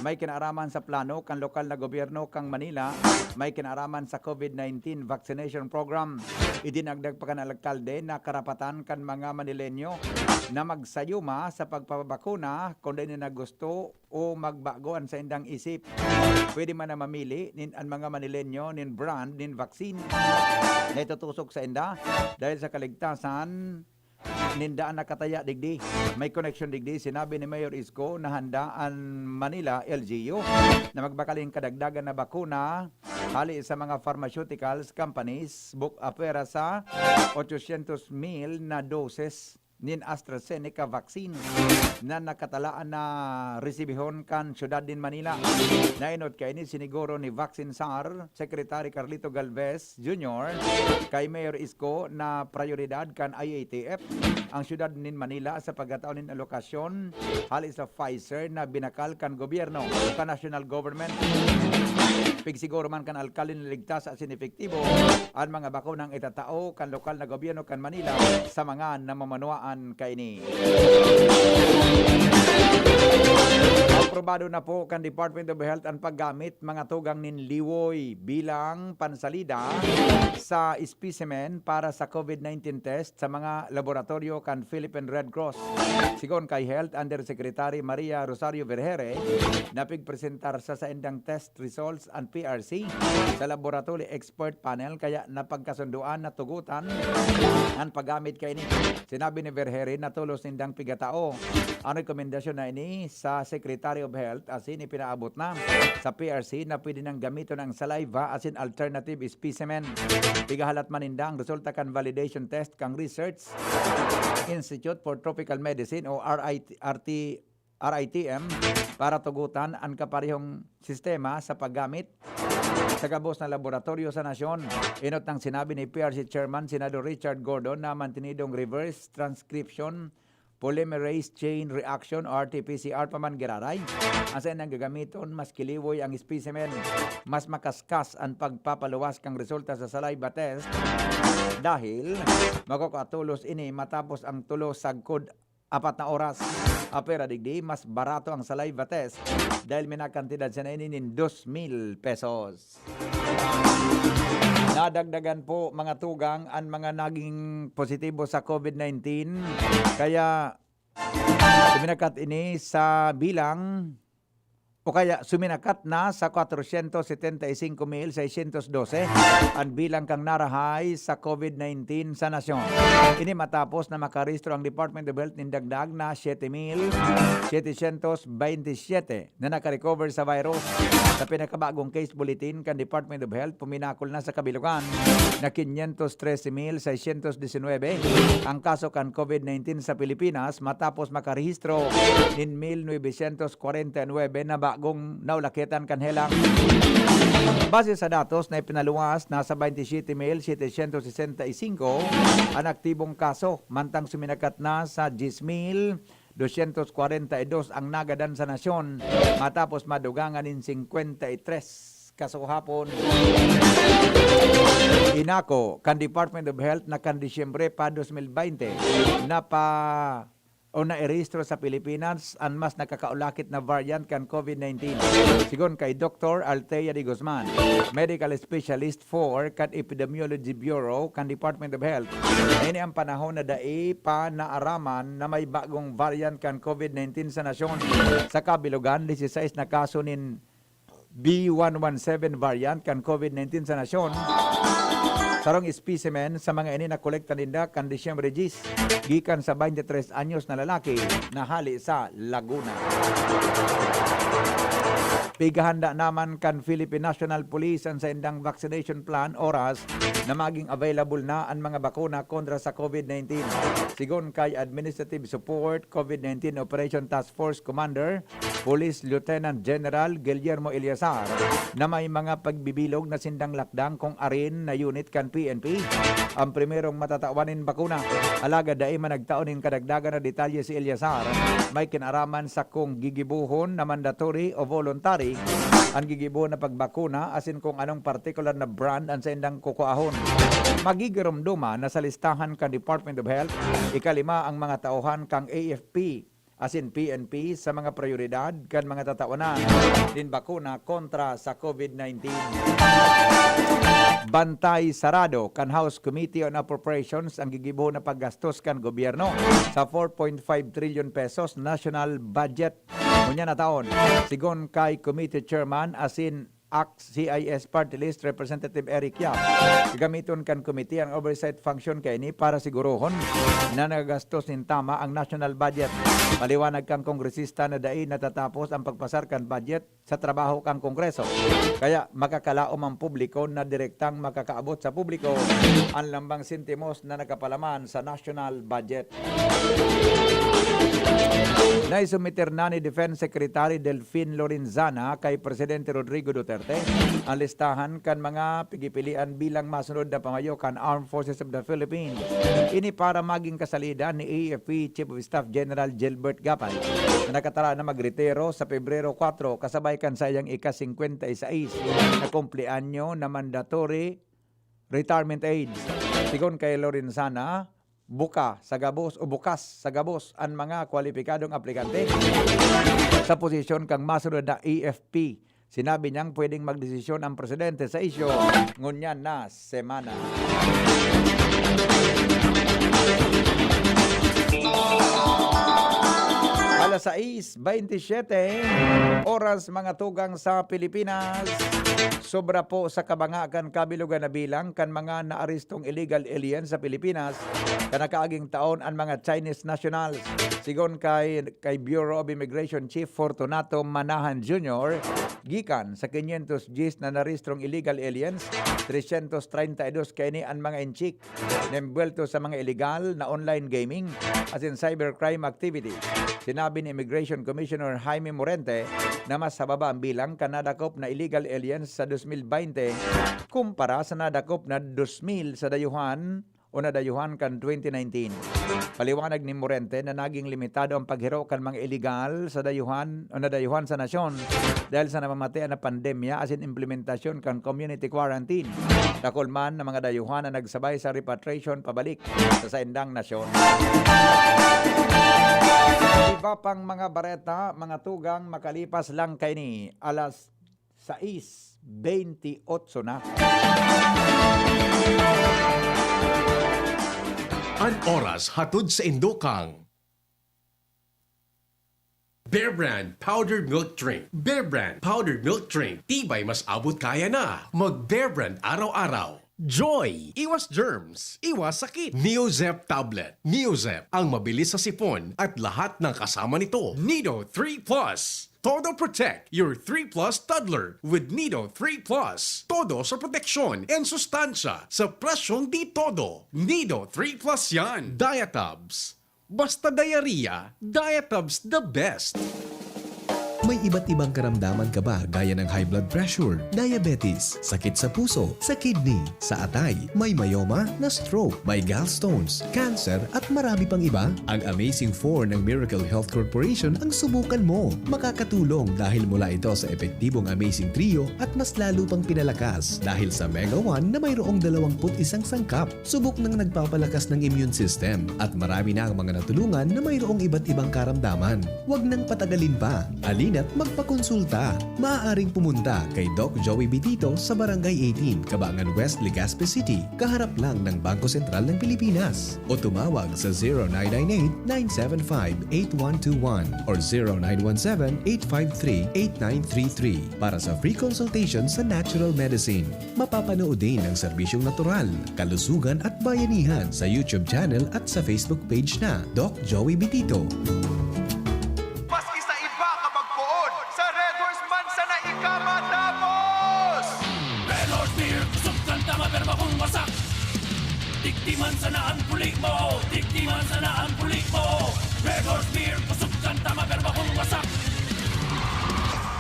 May kinaaraman sa plano kan lokal na gobyerno kan Manila, may kinaaraman sa COVID nineteen vaccination program. Idinagdag pa kan alkalde na karapatan kan mga Manileño na magsayuma sa pagpapabakuna kun dai na gusto o magbago an saindang isip. Pwede man na mamili nin, an mga Manileño nin brand nin vaccine na itutusok sainda dahil sa kaligtasan ninda an nakataya digdi. May koneksyon digdi, sinabi ni Mayor Isko na handa an Manila L G U na magbakal nin kadagdagan na bakuna hali sa mga pharmaceuticals companies, buk-, apwera sa ochocientos mil na doses nin AstraZeneca vaccine na nakatalaan na resibihon kan syudad nin Manila. Naenot kaini, siniguro ni Vaccine Czar Secretary Carlito Galvez Junior kay Mayor Isko na prayoridad kan I A T F ang syudad nin Manila sa pagkatao nin alokasyon hali sa Pfizer na binakal kan gobyerno o kan national government. Pigsiguro man kan alkalde na ligtas asin epektibo an mga bakunang itatao kan lokal na gobyerno kan Manila sa mga namamanwaan kaini. Aprobado na po kan Department of Health an paggamit mga tugang nin liwoy bilang pansalida sa specimen para sa COVID nineteen test sa mga laboratoryo kan Philippine Red Cross. Sigon kay Health Undersecretary Maria Rosario Vergere, napigpresentar sa saindang test results an P R C sa laboratory expert panel, kaya napagkasundoan na tugotan an paggamit kaini. Sinabi ni Vergere na tolos nindang pigatao an rekomendasyon na ini sa Secretary of Health asin ipinaabot na sa P R C na pwede nang gamiton ang saliva asin alternative specimen. Pigahalat man ninda ang resulta kan validation test kan Research Institute for Tropical Medicine o R I T, R T, R I T M para tugutan an kaparehong sistema sa paggamit sa gabos na laboratoryo sa nasyon. Enot nang sinabi ni P R C Chairman Senador Richard Gordon na mantinidong reverse transcription polymerase chain reaction o R T P C R pa man giraray. Ang saindang gagamiton, maski liwoy ang specimen, mas makaskas an pagpapaluwas kan resulta sa saliva test dahil magkukatolos ini matapos ang tulo sagkod apat na oras. Apwera digdi, mas barato ang saliva test dahil minakantidad siya na ini nin dos mil pesos. Nadagdagan po, mga tugang, an mga naging positibo sa COVID nineteen. Kaya suminakat ini sa bilang, o kaya suminakat na sa kwatrosyentos setenta y singko mil seisyentos dose an bilang kan narahay sa COVID nineteen sa nasyon. Ini matapos na makarehistro ang Department of Health nin dagdag na siyete mil setesyentos bentisiete na nakarecover sa virus. Sa pinakabagong case bulletin kan Department of Health, puminakol na sa kabilugan na quinientos trese mil seiscientos diecinuebe ang kaso kan COVID nineteen sa Pilipinas, matapos makarehistro nin mil novecientos kwarenta y nuebe na bagong naulakitan kan helang. Base sa datos na ipinaluwas, nasa baynte siyete mil setecientos sesenta y singko an aktibong kaso, mantang suminakat na sa dyes mil dosyentos kwarenta y dos ang nagadan sa nasyon, matapos madugangan nin singkwenta y tres kasuhapon. Inako kan Department of Health na kan Disyembre pa dos mil baynte, napa-, o nairehistro sa Pilipinas an mas nakakaulakit na variant kan COVID nineteen. Sigon kay Doktor Althea de Guzman, medical specialist four kan Epidemiology Bureau kan Department of Health, ini ang panahon na dai pa naaraman na may bagong variant kan COVID nineteen sa nasyon. Sa kabilugan, disisais na kaso nin B one one seven variant kan COVID nineteen sa nasyon. Sarong specimen sa mga ini nakolekta ninda kan Disyembre dyes, gikan sa baynte tres anyos na lalaki na hali sa Laguna. Pigahanda naman kan Philippine National Police an saindang vaccination plan oras na maging available na an mga bakuna kontra sa COVID nineteen. Sigon kay Administrative Support COVID nineteen Operation Task Force Commander, Police Lieutenant General Guillermo Eleazar, na may mga pagbibilog na sindang lakdang kung arin na unit kan P N P ang primerong matatawan nin bakuna. Alagad dai man nagtao nin kadagdagan na detalye si Eleazar, may kinaraman sa kung gigibohon na mandatory o voluntary an gigibohon na pagbakuna asin kung anong partikular na brand an saindang kukuahon. Magigiromdoma na sa listahan kan Department of Health, ikalima ang mga tauhan kan A F P asin P N P sa mga prioridad kan mga tatawanan nin bakuna kontra sa COVID nineteen. Bantay sarado kan House Committee on Appropriations ang gigibohon na paggastos kan gobyerno sa four point five trillion pesos national budget ngunyan na taon. Sigon kay Committee Chairman asin ACT-C I S Party List Representative Eric Yap, gagamiton kan komite an oversight function kaini para sigurohon na nagagastos nin tama ang national budget. Paliwanag kan kongresista na dai natatapos ang pagpasar kan budget sa trabaho kan Kongreso, kaya makakalaom ang publiko na direktang makakaabot sa publiko an lambang sentimos na nakapalaman sa national budget. Naisumiter na ni Defense Secretary Delfin Lorenzana kay Presidente Rodrigo Duterte ang listahan kan mga pigipilian bilang masunod na pamayo kan Armed Forces of the Philippines. Ini para maging kasalidan ni A F P Chief of Staff General Gilbert Gapay, na nakatara na magretiro sa Pebrero kwatro kasabay kan saiyang ika-singkwenta y sais na kumpleanyo na mandatory retirement age. Sigon kay Lorenzana, buka sa gabos o bukas sa gabos an mga kwalipikadong aplikante sa posisyon kan masunod na A F P. Sinabi niyang pwedeng magdesisyon ang presidente sa isyu ngunyan na semana. Alas sais bentisiete, oras, mga tugang sa Pilipinas. Sobra po sa kabanga kan kabilugan na bilang kan mga naarestong illegal aliens sa Pilipinas kan nakaaging taon an mga Chinese nationals. Sigon kay, kay Bureau of Immigration Chief Fortunato Manahan Junior, gikan sa quinientos diyes na narehistrong illegal aliens, trescientos treinta y dos kaini an mga inchik na embuwelto sa mga iligal na online gaming asin cybercrime activity. Sinabi ni Immigration Commissioner Jaime Morente na mas hababa ang bilang kan nadakop na illegal aliens sa dos mil baynte kumpara sa nadakop na dos mil sa dayuhan o nadayuhan kan twenty nineteen. Paliwanag ni Morente na naging limitado ang paghiro kan mga iligal sa dayuhan o nadayuhan sa nasyon dahil sa namamatean na pandemya asin implementasyon kan community quarantine. Dakul man na mga dayuhan na nagsabay sa repatriation pabalik sa saindang nasyon. Iba pang mga bareta, mga tugang, makalipas lang kaini, alas sais bentiocho na. An oras hatod sa indokang Bear Brand Powdered Milk Drink. Bear Brand Powdered Milk Drink. Tibay mas abot kaya na. Mag Bear Brand araw-araw. Joy! Iwas germs, iwas sakit. Neozep Tablet. Neozep, ang mabilis sa sipon at lahat ng kasama nito. Nido three Plus. Todo Protect your three Plus toddler with Nido three Plus. Todo sa proteksyon and sustansya sa presyong di todo. Nido three Plus yan. Diatabs. Basta diarrhea, Diatabs the best. May iba't ibang karamdaman ka ba, gaya ng high blood pressure, diabetes, sakit sa puso, sa kidney, sa atay, may myoma, na-stroke, may gallstones, cancer, at marami pang iba? Ang Amazing four ng Miracle Health Corporation ang subukan mo. Makakatulong dahil mula ito sa epektibong Amazing Trio at mas lalo pang pinalakas dahil sa Mega one na mayroong dalawampu't isang sangkap. Subok nang nagpapalakas ng immune system at marami na ang mga natulungan na mayroong iba't ibang karamdaman. Huwag nang patagalin pa. Halina't magpakonsulta. Maaaring pumunta kay Doc Joey Bitito sa Barangay eighteen, Cabangan West, Legazpi City, kaharap lang ng Bangko Sentral ng Pilipinas. O tumawag sa zero nine nine eight, nine seven five, eight one two one or zero nine one seven, eight five three, eight nine three three para sa free consultation sa natural medicine. Mapapanood din ang serbisyong natural, kalusugan at bayanihan sa YouTube channel at sa Facebook page na Doc Joey Bitito. Maski sa iba ka magpoon, sa Red Horse man sana ika matapos! Red Horse Beer, kusog kan tama pero bakong wasak. Digdi man sana ang puli mo, digdi man sana ang puli mo. Red Horse Beer, kusog kan tama pero bakong wasak.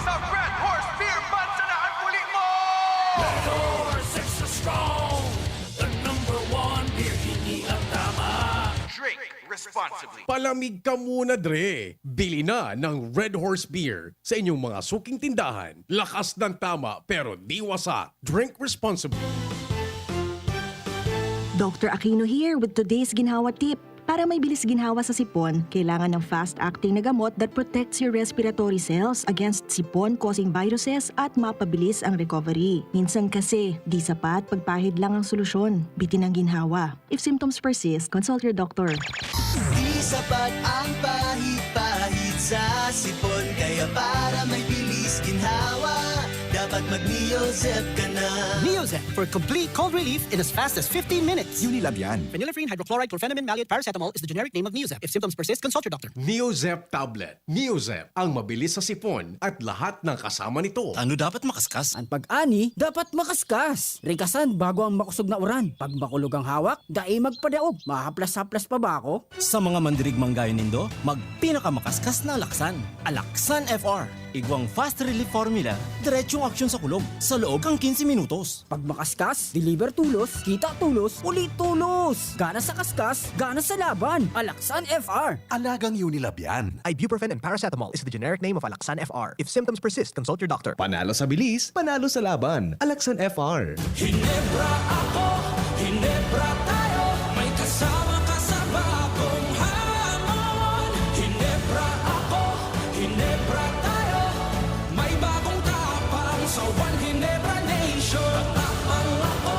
Sa Red Horse Beer man sana ang puli mo! Red Horse, extra strong. The responsibly. Palamig ka muna, dre! Bili na ng Red Horse Beer sa inyong mga suking tindahan. Lakas ng tama, pero di wasak. Drink responsibly. Doctor Aquino here with today's ginhawa tip. Para may bilis ginhawa sa sipon, kailangan ng fast-acting na gamot that protects your respiratory cells against sipon-causing viruses at mapabilis ang recovery. Minsan kasi, di sapat pagpahid lang ang solusyon. Bitin ang ginhawa. If symptoms persist, consult your doctor. Di sapat ang pahid-pahid sa sipon. Kaya para may bilis ginhawa, dapat mag-Neozep ka na. Neozep for complete cold relief in as fast as fifteen minutes. Unilab yan. Phenylephrine hydrochloride chlorphenamine maleate paracetamol is the generic name of Neozep. If symptoms persist, consult your doctor. Neozep tablet. Neozep, ang mabilis sa sipon at lahat ng kasama nito. Ano dapat makaskas? An pag-ani dapat makaskas. Rigasan bago ang makosog na uran. Pag makulog ang hawak, dai magpadaog. Mahaplas-haplas pa ba ako? Sa mga mandirigmang gayon nindo, magpinakamakaskasna alaksan. Alaksan F R. Igwang fast relief formula, diretsong aksyon sa kulog, sa loob kan kinse minutos. Pag makaskas, deliver tulos, kita tulos, uli tulos! Gana sa kaskas, gana sa laban! Alaksan F R! Alagang Unilab yan. Ibuprofen and paracetamol is the generic name of Alaxan F R. If symptoms persist, consult your doctor. Panalo sa bilis, panalo sa laban. Alaxan F R. Hinebra ako, Hinebra tayo. May kasama ka sa bagong hamon. Hinebra ako, Hinebra tayo. May bagong tapang sa One Hinebra Nation. Matapang ako,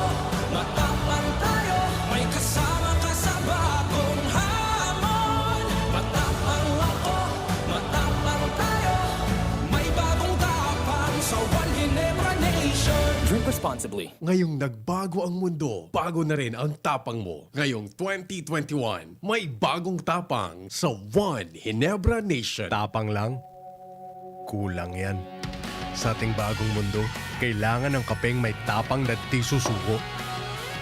matapang tayo. May kasama ka sa bagong hamon. Matapang ako, matapang tayo. May bagong tapang sa One Hinebra Nation. Drink responsibly. Ngayong nagbago ang mundo, bago na rin ang tapang mo. Ngayong twenty twenty-one, may bagong tapang sa One Hinebra Nation. Tapang lang? Kulang yan. Sa ating bagong mundo, kailangan ng kapeng may tapang na di susuko.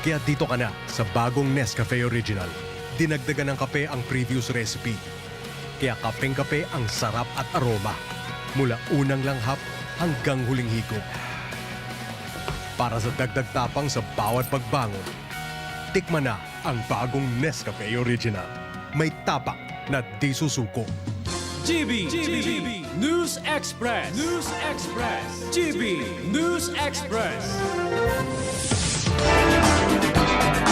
Kaya dito ka na sa bagong Nescafe Original. Dinagdagan ng kape ang previous recipe. Kaya kapeng-kape ang sarap at aroma. Mula unang langhap hanggang huling higop. Para sa dagdag tapang sa bawat pagbangon, tikman na ang bagong Nescafe Original. May tapang na di susuko. G B, G B, News Express. News Express. G B News Express.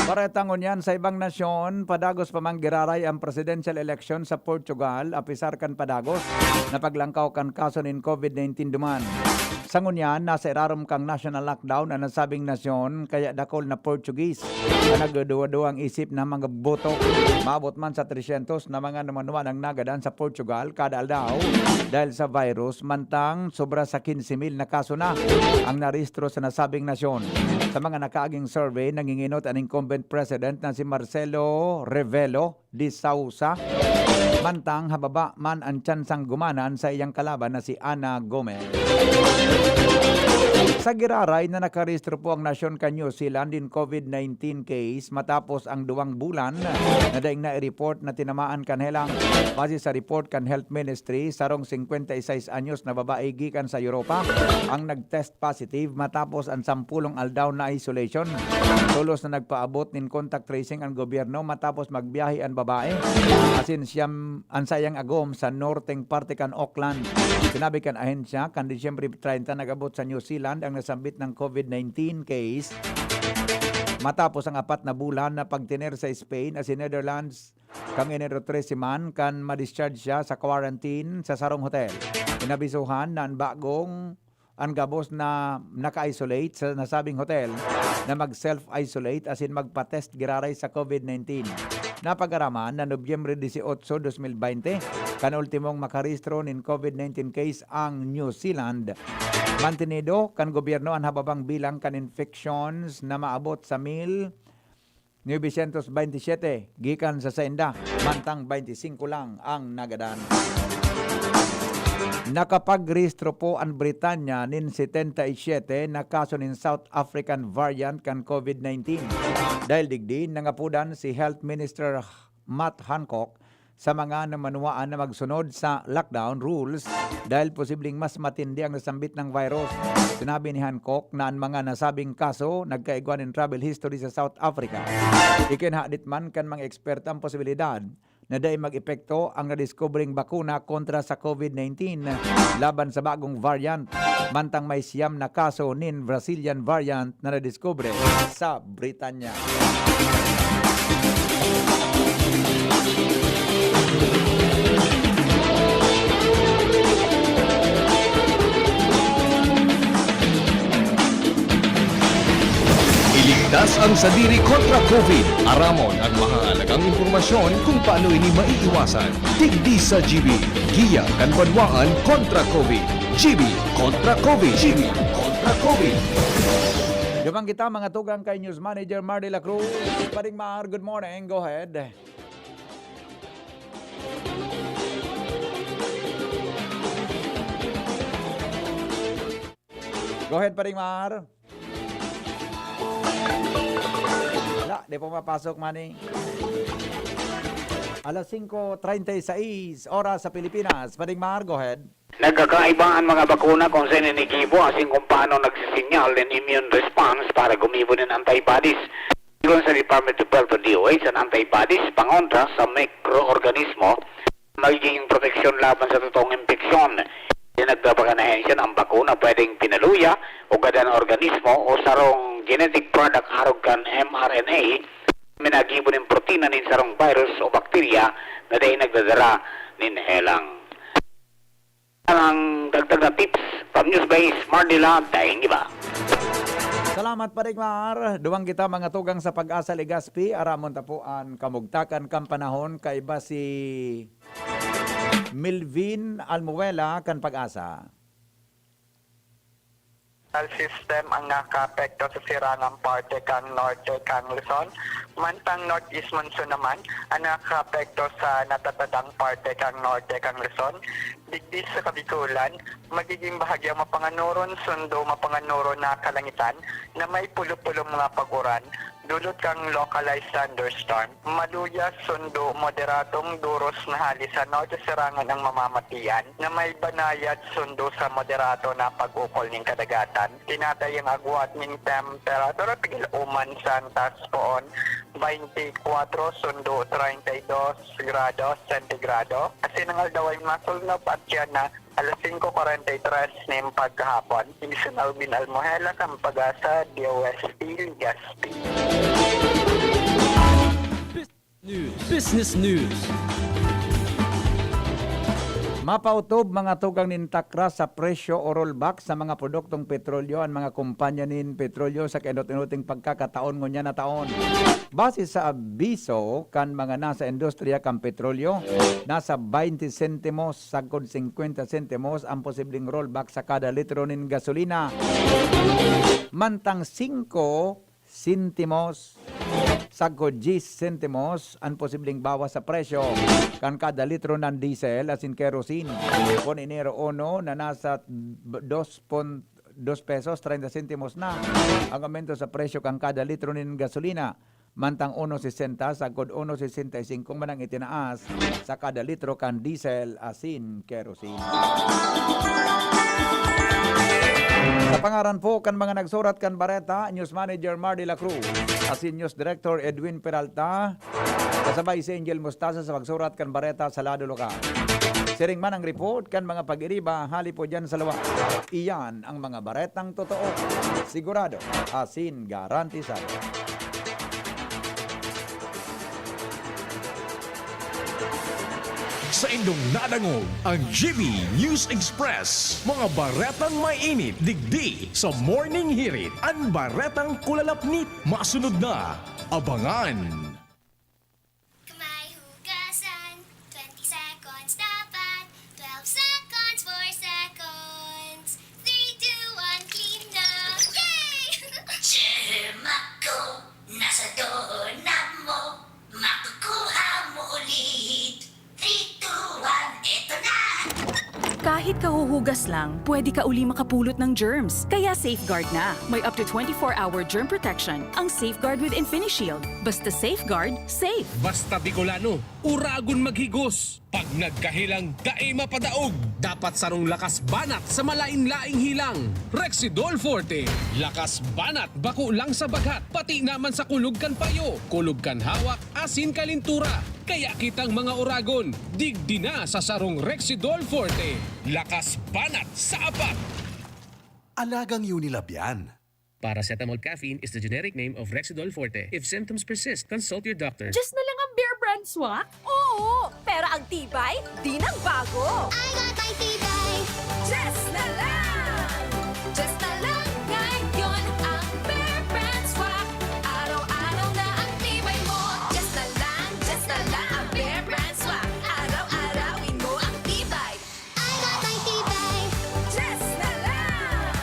Bareta ngunyan sa ibang nasyon, padagos pa man giraray ang presidential election sa Portugal, apisar kan padagos na paglangkaw kan kaso nin COVID nineteen duman. Sa ngunyan, nasa irarom kan national lockdown an nasabing nasyon, kaya dakul na Portuguese na nagduduwa-duwang isip na magboto. Maabot man sa tresyentos na mga namanwan ang nagadan sa Portugal kada aldaw dahil sa virus, mantang sobra sa kinse mil na kaso na ang narehistro sa nasabing nasyon. Sa mga nakaaging survey, nanginginot an incumbent president na si Marcelo Rebelo de Sousa, mantang hababa man an tsansang gumanan sa iyang kalaban na si Ana Gomez. Sa giraray na nakarehistro po ang nasyon kan New Zealand nin COVID nineteen case matapos ang duwang bulan na daing nai-report na tinamaan kan helang. Base sa report kan Health Ministry, sarong singkwenta y seis anyos na babae gikan sa Europa ang nag-test positive matapos ang sampulong aldaw na isolation. Tolos na nagpaabot nin contact tracing ang gobyerno matapos magbiyahe an babae asin siyam an saiyang agom sa norteng parte kan Auckland. Sinabi kan ahensya, kan Disyembre treinta nag-abot sa New Zealand ang nasambit na COVID nineteen case matapos ang apat na bulan na pagtener sa Spain asin Netherlands kan Enero trese man kan ma-discharge siya sa quarantine sa sarong hotel. Inabisuhan na an bagong an gabos na naka-isolate sa nasabing hotel na mag-self-isolate asin magpa-test giraray sa COVID nineteen. Napag-araman na Nobyembre dieciocho, dos mil baynte, kan ultimong makarehistro nin COVID nineteen case ang New Zealand. Mantinido kan gobyerno an hababang bilang kan infections na maabot sa mil novecientos baynte siyete gikan sa sainda, mantang baynte singko lang ang nagadan. Nakapagrehistro po an Britanya nin setenta y siyete na kaso nin South African variant kan COVID nineteen. Dahil digdi, nangapodan si Health Minister Matt Hancock sa mga namanwaan na magsunod sa lockdown rules dahil posibleng mas matindi ang nasambit na virus. Sinabi ni Hancock na an mga nasabing kaso nagkaigwa nin travel history sa South Africa. Ikinahadit man kan mga eksperto ang posibilidad na dai mag-epekto ang nadiskubreng bakuna kontra sa COVID nineteen laban sa bagong variant, mantang may siyam na kaso nin Brazilian variant na nadiskubre sa Britanya. Iligtas ang sadiri kontra COVID. Aramon ang mahahalagang impormasyon kung paano ini maiiwasan. Digdi sa G B, giya kan banwaan kontra COVID. G B kontra COVID. G B kontra COVID. Duman kita, mga tugang, kay News Manager Mar de la Cruz. Paring Mar, good morning. Go ahead. Go ahead, Paring Mar. Wala, di po mapasok, Manny. Alas singko treinta y seis, oras sa Pilipinas. Paring Mar, go ahead. Nagkakaiba an mga bakuna kun saen ini gibo asin kun paano nagsisinyal nin immune response para gumibo nin antibodies. Sigon sa Department of Health o D O H, an antibodies pangontra sa mikroorganismo magigin proteksyon laban sa totoong impeksyon. Ini nagpapakanahensiya na an bakuna pwedeng pinaluya o gadan an organismo o sarong genetic product arog kan M R N A, minagibo nin protina nin sarong virus o bakterya na dai nagdadara nin helang. Ang dagdag na tips from News Base, Mardila, daing iba. Salamat, Paring Mar. Duwang kita, mga tugang, sa Pag-asa Legazpi. Aramon ta po an kamugtakan kan panahon, kaiba si Melvin Almuela kan Pag-asa. Tropical system ang nakaapekto sa sirangang parte kan norte kan Luzon, mantang northeast monsoon naman ang nakaapekto sa natatadang parte kan norte kan Luzon. Digdi sa Kabikulan, magiging bahagyang mapanganoron sundo mapanganoron na kalangitan na may pulo-pulong mga pag-uran, dulot kan localized thunderstorm. Maluya sundo moderadong duros na hali sa norte sirangan ang mamamatian, na may banayad sundo sa moderado na pag-ukol nin kadagatan. Tinatayang agwat nin temperatura pigil uman sa antas poon, baynte kwatro sundo treinta y dos grados sentigrado. Asin ang aldaw ay masulnop at siya na alas singko kwarenta y tres nin pagkahapon. Igsoon Alvin Almohela kan Pag-asa, D O S T, Legazpi. News. Business News. Mapautob, mga tugang, nin takras sa presyo o rollback sa mga produktong petrolyo an mga kompanya nin petrolyo sa kainot-inoting pagkakataon ngunyan na taon. Base sa abiso kan mga nasa industriya kan petrolyo, nasa baynte sentimos sagkod singkwenta sentimos ang posibleng rollback sa kada litro nin gasolina. Mantang singko sentimos sagkod dyes sentimos an posibleng bawas sa presyo kan kada litro nin diesel asin kerosene. Kun Enero uno na nasa dos pon-, dos pesos treinta sentimos na ang aumento sa presyo kan kada litro nin gasolina, mantang uno sesenta sagkod uno sesenta y singko man ang itinaas sa kada litro kan diesel asin kerosene. Sa pangaran po kan mga nagsurat kan bareta, News Manager Mar de la Cruz, asin News Director Edwin Peralta, kasabay si Angel Mostaza sa pagsurat kan bareta sa lado lokal. Siring man ang report kan mga pag-iriba hali po dyan sa luwa. Iyan ang mga baretang totoo, sigurado, asin garantisado. Saindong nadangog ang G B News Express. Mga baretang mainit digdi sa Morning Hirit. An baretang kulalapnit masunod na. Abangan! Kamay hugasan, twenty seconds dapat, twelve seconds, four seconds, three, two, one, clean na! Yay! Germ ako, nasa dona mo, makukuha mo ulit. Three, two, one, eto na! Kahit kahuhugas lang, pwede ka uli makapulot ng germs. Kaya Safeguard na. May up to twenty-four hour germ protection ang Safeguard with InfiniShield. Basta Safeguard, safe. Basta Bicolano, uragon maghigos. Pag nagkahelang, dai mapadaog. Dapat sarong lakas banat sa malain-laing helang. Rexidol Forte. Lakas banat bako lang sa baghat, pati naman sa kulog kan payo, kulog kan hawak, asin kalintura. Kaya kitang mga oragon, digdi na sa sarong Rexidol Forte. Lakas banat sa apat! Alagang Unilab yan. Paracetamol caffeine is the generic name of Rexidol Forte. If symptoms persist, consult your doctor. Just na lang ang Bear Brand Swak? Oo! Pero ang tibay, di nagbago! I got my tibay. Just na lang! Just na lang ngayon ang Bear Brand Swak. Araw-araw na ang tibay mo. Just na lang, just na lang ang Bear Brand Swak. Araw-arawin mo ang tibay. I got my tibay. Just na lang!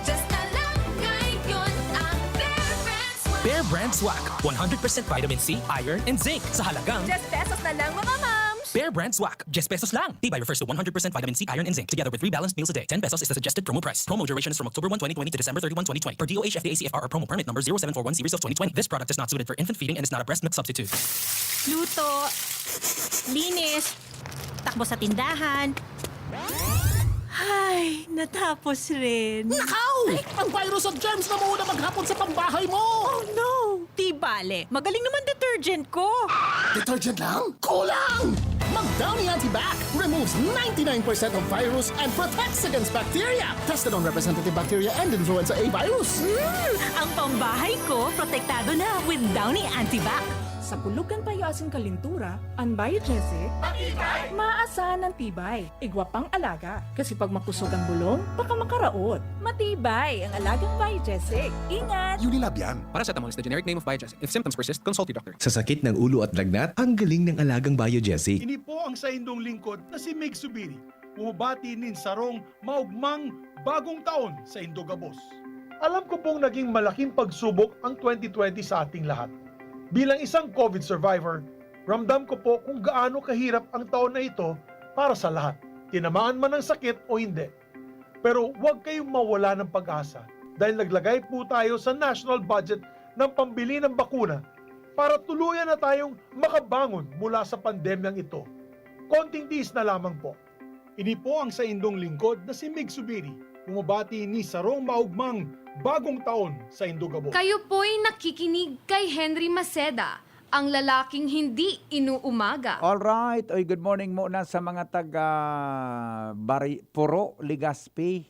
Just na lang ngayon ang Bear Brand Swak. Bear Brand Swak, one hundred percent vitamin C, iron, and zinc sa halagang Just pesos na lang, mga mams! Bear Brand Swak, just pesos lang. Tibay refers to one hundred percent vitamin C, iron, and zinc, together with three balanced meals a day. Ten pesos is the suggested promo price. Promo duration is from October one, twenty twenty to December thirty-one, twenty twenty, per D O H F D A C F R or promo permit number zero seven four one series of twenty twenty. This product is not suited for infant feeding and is not a breast milk substitute. Luto, linis, takbo sa tindahan. Ay, natapos rin. Nakaw! Ang virus at germs na mauna maghapon sa pambahay mo! Oh no! Di bale, magaling naman detergent ko. Detergent lang? Kulang! Mag Downy Antibac removes ninety-nine percent of virus and protects against bacteria. Tested on representative bacteria and influenza A virus. Hmm, ang pambahay ko protektado na with Downy Antibac. Sa pulog kan payo asin kalintura, an Biogesic, maasahan an tibay. Igwa pang alaga, kasi pag makusog ang bulong, baka makaraot. Matibay ang alagang Biogesic. Ingat! Unilab yan. Paracetamol is the generic name of Biogesic. If symptoms persist, consult your doctor. Sa sakit ng ulo at lagnat, ang galing ng alagang Biogesic. Ini po ang saindong lingkod na si Mig Subiri. Bumabati nin sarong maugmang bagong taon saindo gabos. Alam ko pong naging malaking pagsubok ang twenty twenty sa ating lahat. Bilang isang COVID survivor, ramdam ko po kung gaano kahirap ang taon na ito para sa lahat, tinamaan man ng sakit o hindi. Pero huwag kayong mawala ng pag-asa dahil naglagay po tayo sa national budget ng pambili ng bakuna para tuluyan na tayong makabangon mula sa pandemyang ito. Konting tiis na lamang po. Ini po ang saindong lingkod na si Mig Subiri, bumabati ni sarong maugmang bagong taon saindo gabos. Kayo po'y nakikinig kay Henry Maceda, ang lalaking hindi inuumaga. Alright. Oy, good morning muna sa mga taga Bari-, Puro, Legazpi.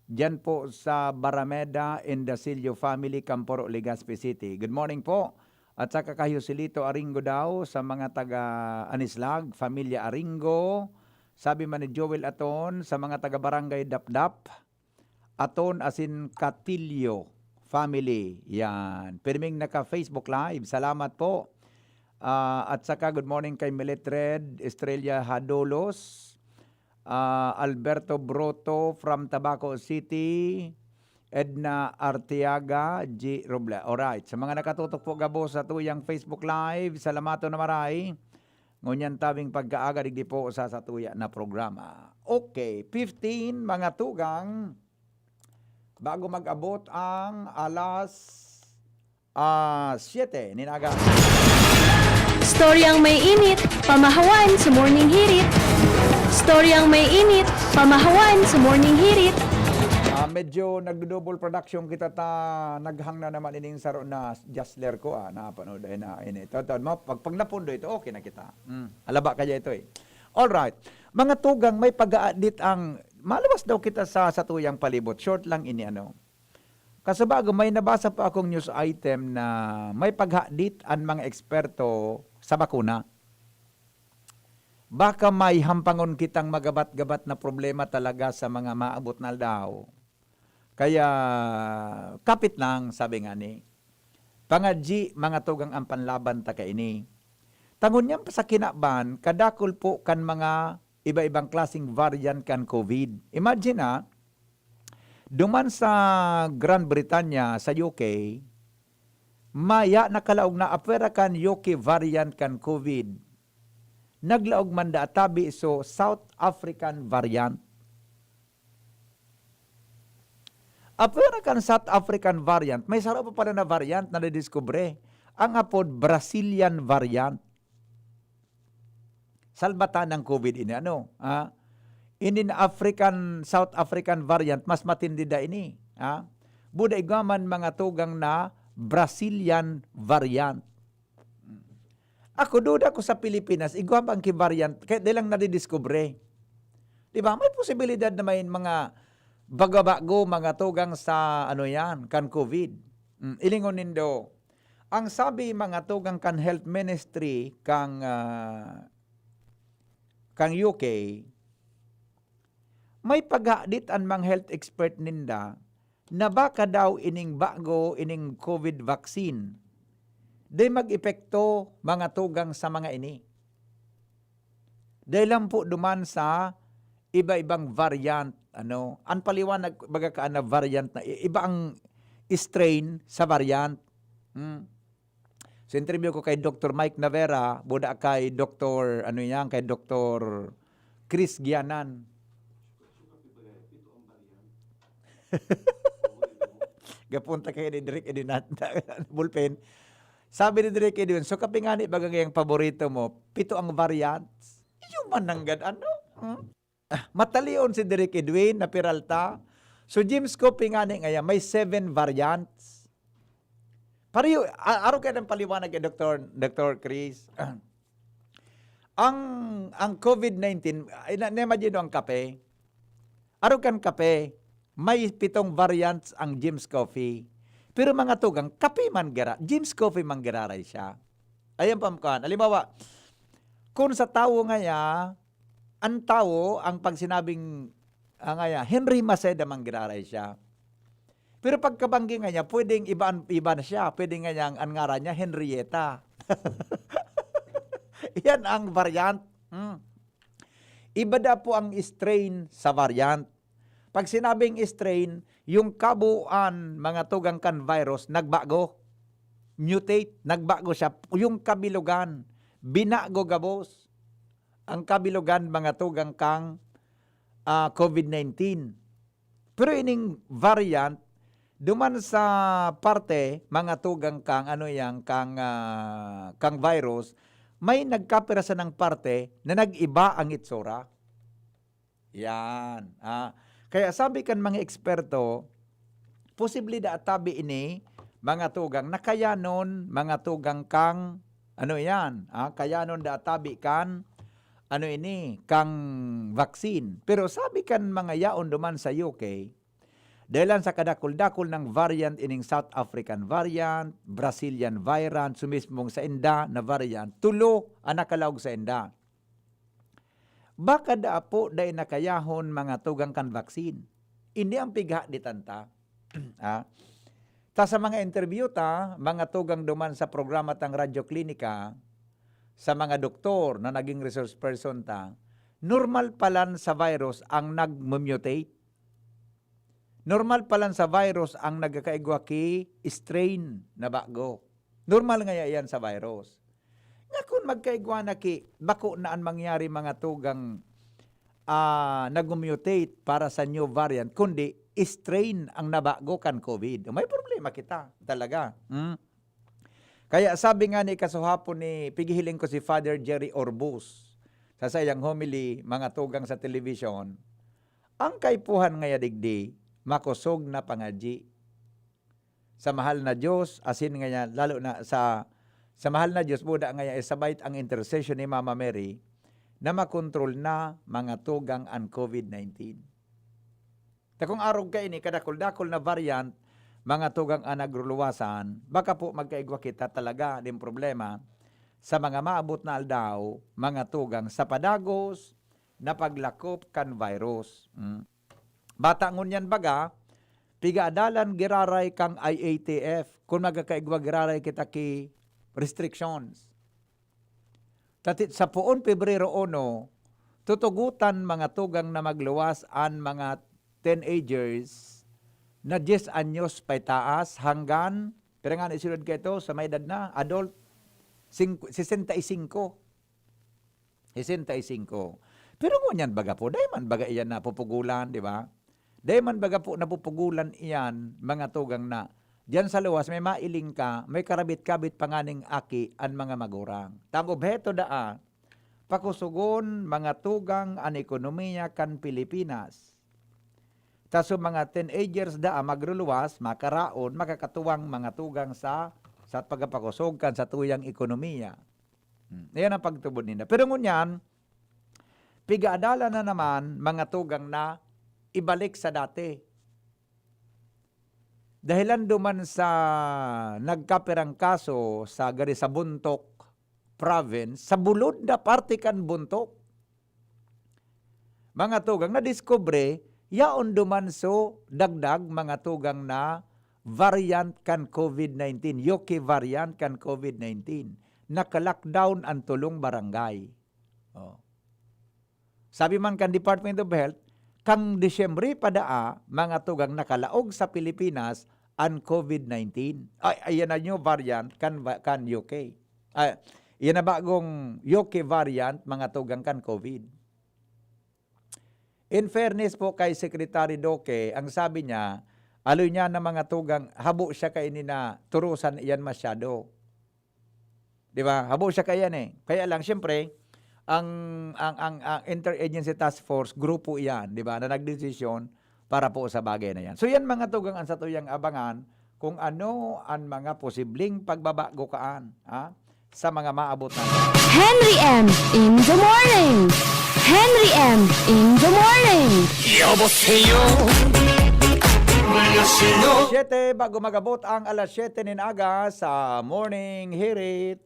Diyan po sa Barameda and Dasilio family, Camporo, Legazpi City. Good morning po. At saka kay Joselito Aringo daw sa mga taga Anislag, Familia Aringo. Sabi man ni Joel Aton, sa mga taga Barangay Dapdap, Aton asin Catillo family. Yan. Pirming naka-Facebook Live. Salamat po. Ah, at saka good morning kay Mildred Estrella Hadolos, ah, Alberto Broto from Tabaco City, Edna Arteaga, G Roble. Alright. Sa mga nakatutok po gabos sa tuyang Facebook Live, salamaton na maray. Ngunyan tabing pagkaaga digdi po sa satuya na programa. Okay, fifteen, mga tugang, bago mag-abot ang alas, ah, siyete nin aga. Storyang may init, pamahawan sa morning hirit. Storyang may init, pamahawan sa morning hirit. Ah, medyo nag-double production kita ta, naghang na naman ining saro na jazler ko, ah, napanood ay na ini. Ito, ito, ma-, pag, pag napundo ito, okay na kita. Mm. Alaba kaya ito eh. All right. Mga tugang, may pag-aadit ang, maluwas daw kita sa satuyang palibot. Short lang ini, ano. Kasabago, may nabasa pa akong news item na may paghadit ang mga eksperto sa bakuna. Baka may hampangon kitang magabat-gabat na problema talaga sa mga maabot na aldaw. Kaya, kapit lang, sabi nga ni, pangadji, mga tugang, ang panlaban ta kaini. Ta ngunyan pa sa kinaban, kadakul po kan mga iba-ibang klaseng variant kan COVID. Imagine, ah, duman sa Grand Britanya, sa U K, maya nakalaog na apwera kan U K variant kan COVID. Naglaog man da tabi so South African variant. Apwera kan South African variant, may saro pa pala na variant na nadiskubre. Ang apod Brazilian variant. Salbatan ng COVID ini, ano? Ah, inin African, South African variant, mas matindi da ini. Ah, buda igwa man mga tugang na Brazilian variant. Ako, duda ko sa Pilipinas, igwa bang ki-variant, kaya di lang nadidiskubre. Di ba? May posibilidad na may mga bago-bago, mga tugang sa, ano yan, kan COVID. Mm, ilingon nindo. Ang sabi, mga tugang kan health ministry, kang, ah, kang U K, may paghadit an mga health expert ninda na baka daw ining bago, ining COVID vaccine, di mag-epekto, mga tugang, sa mga ini. Dahil lang po duman sa iba-ibang variant, ano, ang paliwanag, baga ka na variant na i-, iba ang strain sa variant. Hmm. So, interview ko kay Doktor Mike Navera, buda kay Doktor, ano yan, kay Doktor Chris Gianan. Gapunta kay ni Direk Edwin at ballpen. Sabi ni Direk Edwin, "So, kape ngani baga ngayang paborito mo, pito ang variants?" Iyo man nanggad, ano? Hmm? Ah, matalion si Direk Edwin na Peralta. So, James Coffee ngani ngaya, may seven variants. Pareho, a-, araw kaya ng paliwanag kay Doktor, Doktor Chris. Ang, ang COVID nineteen, ay, na, na-imagine ang kape. Araw kan kape, may pitong variants ang James Coffee. Pero mga tugang, kape man gara, James Coffee man giraray siya. Ayan pa, kuwan. Halimbawa, kung sa tawo ngaya, ang tawo, ang pagsinabing, ah, ngaya, Henry Maceda man giraray siya. Pero pagkabanggi nga niya, pwedeng iba, an-, iba na siya. Pwede nga niyang, ang ngaran niya, Henrietta. Yan ang variant. Hmm. Iba da po ang strain sa variant. Pag sinabing strain, yung kabuuan, mga tugang kan virus, nagbago. Mutate, nagbago siya. Yung kabilugan, binago gabos. Ang kabilugan, mga tugang kang, ah, COVID nineteen. Pero ining variant, duman sa parte, mga tugang kang, ano yan, kang, ah, kang virus, may nagkapira sanang parte na nag-iba ang itsura. Yan, ah. Kaya sabi kan mga eksperto, posible da tabi ini, mga tugang, na kaya nun, mga tugang kang, ano yan, ah, kaya nun da tabi kan, ano ini, kang vaccine. Pero sabi kan mga yaon duman sa U K, dahil lang sa kadakul-dakul ng variant, ining South African variant, Brazilian variant, sumismong sa inda na variant, tulo ang nakalaog sa inda. Baka da apo dai nakayahon mga tugang kan vaccine. Ini ang pighaditan ta. Ah. Ta sa mga interview ta, mga tugang duman sa programa tang Radyo Klinika, sa mga doktor na naging resource person ta, normal palan sa virus ang nagmutate. Normal palan sa virus ang nagkakaigwa ki strain na bago. Normal ngaya yan sa virus. Nga kun magkaigwa na ki, bako na an mangyari mga tugang, ah, nagmutate para sa new variant, kundi strain ang nabago kan COVID. May problema kita talaga. Hmm? Kaya sabi nga ni kasuhapon ni, pigihiling ko si Father Jerry Orbus sa saiyang homily, mga tugang sa television, ang kaipuhan ngaya digdi, makosog na pangadyi. Sa mahal na Diyos, asin ngaya, lalo na sa, sa mahal na Diyos, buda ngaya isabay ang intercession ni Mama Mary na makontrol na mga tugang an COVID nineteen. Ta kung arog kaini, kadakul-dakul na variant, mga tugang an nagruluwasan, baka po magkaigwa kita talaga nin problema sa mga maabot na aldaw, mga tugang sa padagos na paglakop kan virus. Mm. Bata ngunyan baga, pigaadalan giraray kan I A T F, kun magkakaigwa giraray kita ki restrictions. Tati-, sa poon Pebrero uno, tutugotan mga tugang na magluwas an mga teenagers na diyes anyos paitaas hanggan, pira nga ni sunod ka ito, sa may edad na, adult, singko-, sesenta y cinco. Sesenta y cinco. Pero ngunyan baga po, dai man baga iyan napupugulan, di ba? Dai man baga po napupugulan iyan, mga tugang na. Diyan sa luwas, may mailing ka, may karabit-kabit pa nganing aki an mga magurang. Ta ang obheto daa, pakusugon, mga tugang, an ekonomiya kan Pilipinas. Ta so mga teenagers daa magruluwas, makaraon, makakatuwang mga tugang sa, sa pagkapakusog kan satuyang ekonomiya. Yan ang pagtubod ninda. Pero ngunyan, pigaadalan na naman, mga tugang, na ibalik sa dati. Dahilan duman sa nagkapirang kaso sa gari sa Bontoc Province, sa bulod na parte kan Bontoc. Mga tugang, nadiskubre, yaon duman so dagdag, mga tugang, na variant kan covid nineteen, U K variant kan covid nineteen. Naka-lockdown an tolong barangay. Oh. Sabi man kan Department of Health, kan Disyembre pa daa, mga tugang, nakalaog sa Pilipinas an covid nineteen. Ay, ayan na new variant kan va-, kan U K. Ay, yan na bagong U K variant, mga tugang, kan covid. In fairness po kay Secretary Duque, ang sabi niya, aloy niya na, mga tugang, habo siya kaini na turusan iyan masyado. Di ba? Habo siya kaiyan eh. Kaya lang, siyempre, ang, ang, ang, ang Interagency Task Force, grupo iyan, di ba, na nagdesisyon para po sa bagay na yan. So yan, mga tugang, ang satuyang abangan kung ano ang mga posibleng pagbabago kaan, ha? Sa mga maabot na. Henry M in the morning. Henry M in the morning. 여보세요. 안녕하세요. Siyete, bago magabot ang alas siyete nin aga sa Morning Hirit.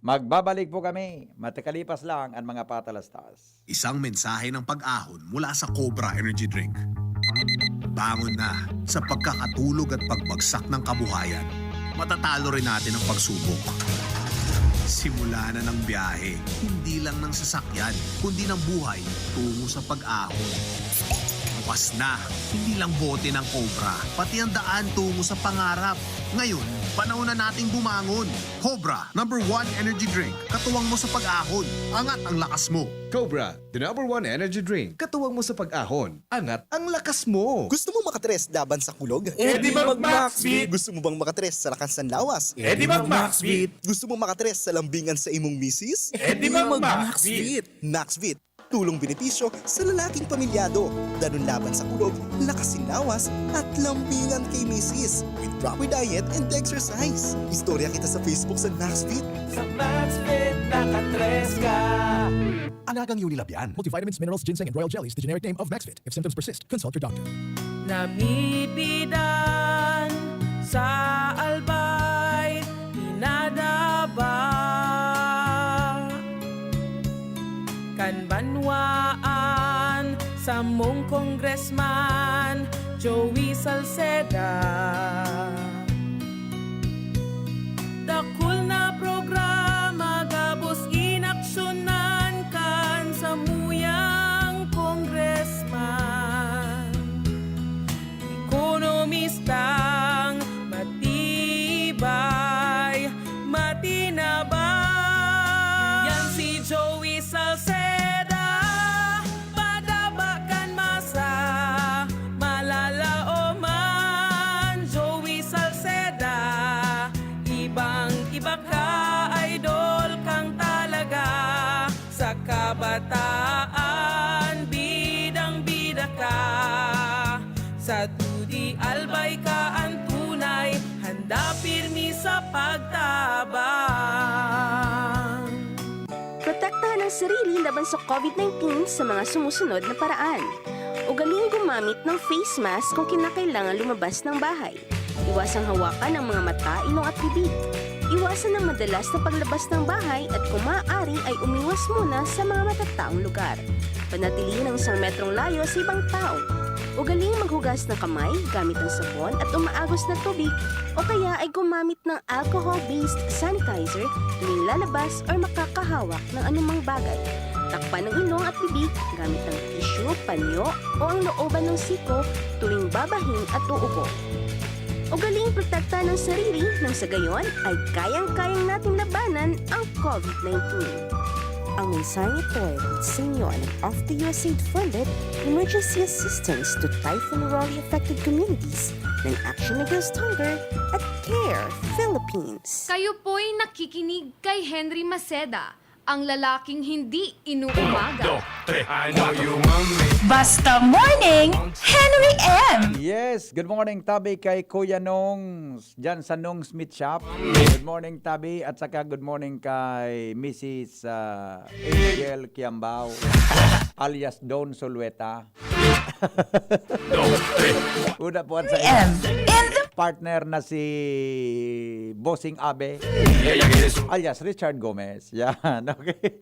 Magbabalik po kami. Matakalipas lang ang mga patalastas. Isang mensahe ng pag-ahon mula sa Cobra Energy Drink. Bangon na sa pagkakatulog at pagbagsak ng kabuhayan. Matatalo rin natin ang pagsubok. Simula na ng biyahe, hindi lang ng sasakyan, kundi ng buhay tungo sa pag-ahon. Bukas na, hindi lang bote ng Cobra, pati ang daan tungo sa pangarap. Ngayon, panahon na nating bumangon. Cobra, number one energy drink. Katuwang mo sa pag-ahon. Angat ang lakas mo. Cobra, the number one energy drink. Katuwang mo sa pag-ahon. Angat ang lakas mo. Gusto mo makatres laban sa kulog? Eh, di mag-Maxvit. Gusto mo bang makatres sa lakas ng lawas? Eh, di mag-Maxvit. Gusto mo makatres sa lambingan sa imong misis? Eh, di mag-Maxvit. Maxvit. Tulong benepisyo sa lalaking pamilyado. Danun laban sa kulog, lakas sin lawas, at lambingan kay misis. With proper diet and exercise. Istorya kita sa Facebook sa Maxfit. Sa Maxfit, nakatres ka. Alagang Unilab yan. Multivitamins, minerals, ginseng, and royal jellies, the generic name of Maxfit. If symptoms persist, consult your doctor. Namipidan sa Albay, pinadaba kan banwaan, samong Congressman Joey Salceda. Dakul na programa gabos inaksyonan kan samuyang Congressman. Ekonomistang matibay, matinabang. Yan si Joey Salceda, padaba kan masa, malalaoman. Joey Salceda, ibang-iba ka, idol kang talaga. Sa kabataan, bidang-bida ka. Sa dudi Albay ka an tunay, handa pirmi sa pagtabang. Protektahan ang sarili laban sa covid nineteen sa mga sumusunod na paraan. Ugaling gumamit ng face mask kung kinakailangan lumabas ng bahay. Iwasang hawakan ang mga mata, ilong at bibig. Iwasan ang madalas na paglabas ng bahay at kung maaari ay umiwas muna sa mga matataong lugar. Panatilihin ang isang metrong layo sa ibang tao. Ugaling maghugas ng kamay gamit ang sabon at umaagos na tubig o kaya ay gumamit ng alcohol-based sanitizer tuwing lalabas or makakahawak ng anumang bagay. Takpan ang ilong at bibig gamit ang tissue, panyo o ang looban ng siko tuwing babahin at uubo. Ugaling protektahan ang sarili nang sa gayon ay kayang-kayang natin labanan ang covid nineteen. Ang mensaheng ito ay hatid sa inyo ng Off the U S A I D funded Emergency Assistance to Typhoon Rolly Affected Communities ng Action Against Hunger at CARE Philippines. Kayo po'y nakikinig kay Henry Maceda, Ang lalaking hindi inuumaga. Basta Morning, Henry M. Yes, good morning tabi kay Kuya Nongs dyan sa Nongs Meat Shop. Good morning tabi at saka good morning kay Missus ah, Angel Kiambao alias Don Solueta. Una po at sa M. In the partner na si Bossing Abe alias Richard Gomez. Yan, okay.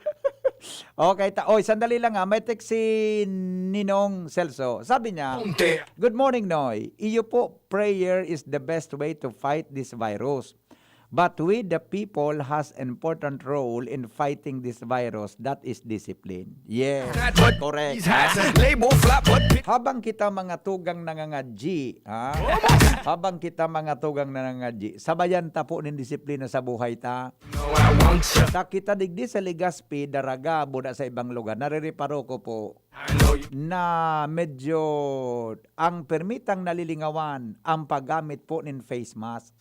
Okay, ta oy, sandali lang ha. May text si Ninong Celso. Sabi niya, "Good morning, Noy. Iyo po, prayer is the best way to fight this virus. But we, the people, has important role in fighting this virus. That is discipline." Yes, correct. Label flop, but Habang kita mga tugang nangangadji, ha? Habang kita mga tugang nangangadji, sabayan ta po nin disiplina sa buhay ta. no, I want you. Ta kita digdi sa Legazpi, Daraga, buda sa ibang lugar, narireparo ko po I know you. na medyo ang permitang nalilingawan ang paggamit po nin face mask.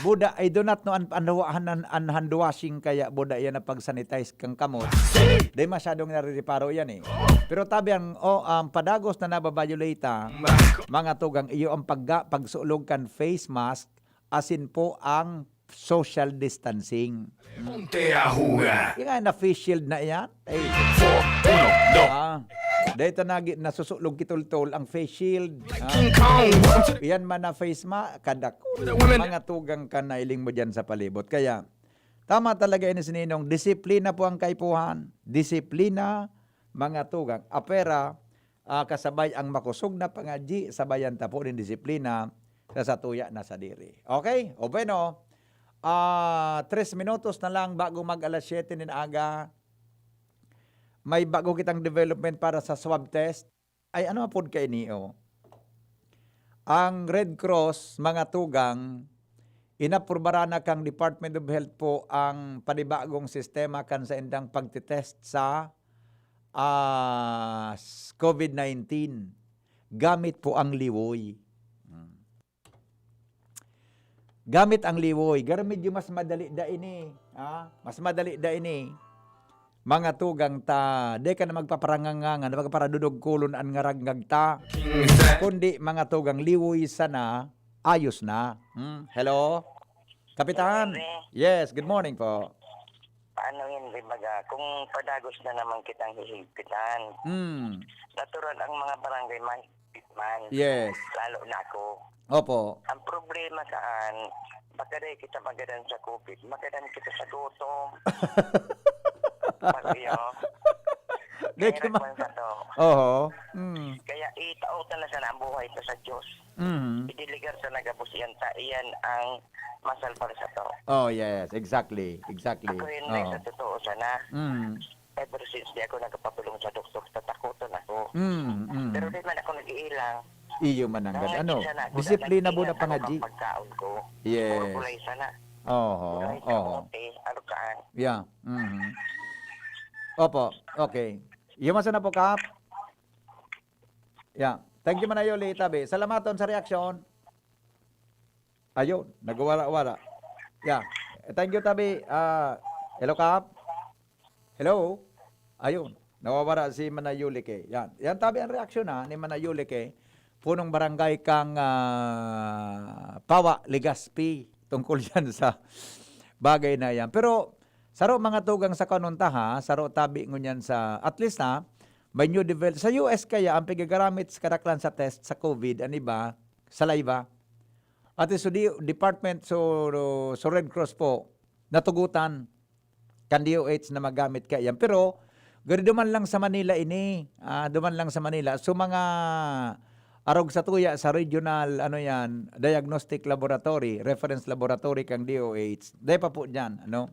Buda, I do not know an, an, an, an hand washing kaya buda yan na pag-sanitize kang kamot. Di masyadong narireparo yan eh. Pero tabi ang, oh, ang padagos na nababayoleta, mga tugang, iyo ang pagga, pagsulog kan face mask, asin po ang social distancing. Ponte a jugar. Yung nga na face shield na yan. Eh, Four, uno, dos. ah, dahil ito nagi, nasusulog kitultol ang face shield. Ah, King Kong, welcome to yan man na face mask, kadak. the women. Mga tugang ka na iling mo dyan sa palibot. Kaya, tama talaga ini si Ninong, disiplina po ang kaipuhan. Disiplina, mga tugang. Apera, ah, kasabay ang makusog na pangadji, sabayan ta po nin disiplina sa satuya na sadiri. Okay? O bueno, ah, tres minutos na lang bago mag alas siyete nin aga. May bago kitang development para sa swab test. Ay, ano apod kaini, oh? Ang Red Cross, mga tugang, inaprubaran na kang Department of Health po ang panibagong sistema kan saindang pagtitest sa, ah, s-, COVID nineteen. Gamit po ang liwoy. Hmm. Gamit ang liwoy. Garo medyo mas madali da ini, ha? Mas madali da ini. Mga tugang ta, di ka na magpaparangangangan, magpaparadudog kulon an ngaragngag ta. Kundi mga tugang liwoy sana, ayos na. Hmm? Hello? Kapitan? Yes, good morning po. Paano yun, Ribaga? Kung padagos na naman kitang hihigpitan, Hmm. natural ang mga barangay mahigpit man. Yes. Lalo na ako. Opo. Ang problema saan, pagkaday kita magadan sa COVID, magadan kita sa gutom. Pag iyo, Di mahirap ka ma- man sa to. Oho. Mm. Kaya itao ta na sana ang buhay ta sa Diyos. Mm. Idiligar sa nagabos iyan ta, iyan ang masalbar sa to. Oh, yes. Exactly. Exactly. Ako yun, Nay, Oo. Sa totoo sana. Mm. Ever since di ako nagpapatulong sa doktor, tatakoton ako. Mm, mm. Pero di man ako nag-iilang. Iyo mananggad. Dahil Ano? sana ako Disiplina nag-iilang po na ako pangadji. Pagkaon ko. Yes. Puro gulay sana. Oho. Gulay, Oho. kamote, alukaan. Yeah. Mhm. Opo. Okay. Iyo man sana po, Kap. Yeah. Thank you, Manayoli, tabi. Salamaton sa reaksyon. Ayun, nagwawara-wara. Yeah. Thank you, tabi. Ah, hello, Kap. Hello. Ayun, nawawara si Manayoli kay. Yan. Yan, tabi ang reaksyon, ha, ni Manayoli kay. Punong barangay kang, ah, Pawa, Legazpi. Tungkol yan sa bagay na yan. Pero, saro mga tugang sa kanunta, ha, saro tabi ngunyan sa, at least, ha, may new develop. Sa U S kaya, ang pigagaramit sa kadaklan sa test sa COVID, ang iba, saliva. At so, di, department, so, so Red Cross po, natugutan kan D O H na magamit kaya yan. Pero, gari duman lang sa Manila ini. Ah, duman lang sa Manila. So, mga arog sa tuya sa regional, ano yan, diagnostic laboratory, reference laboratory kang D O H. Dahil pa po dyan, ano,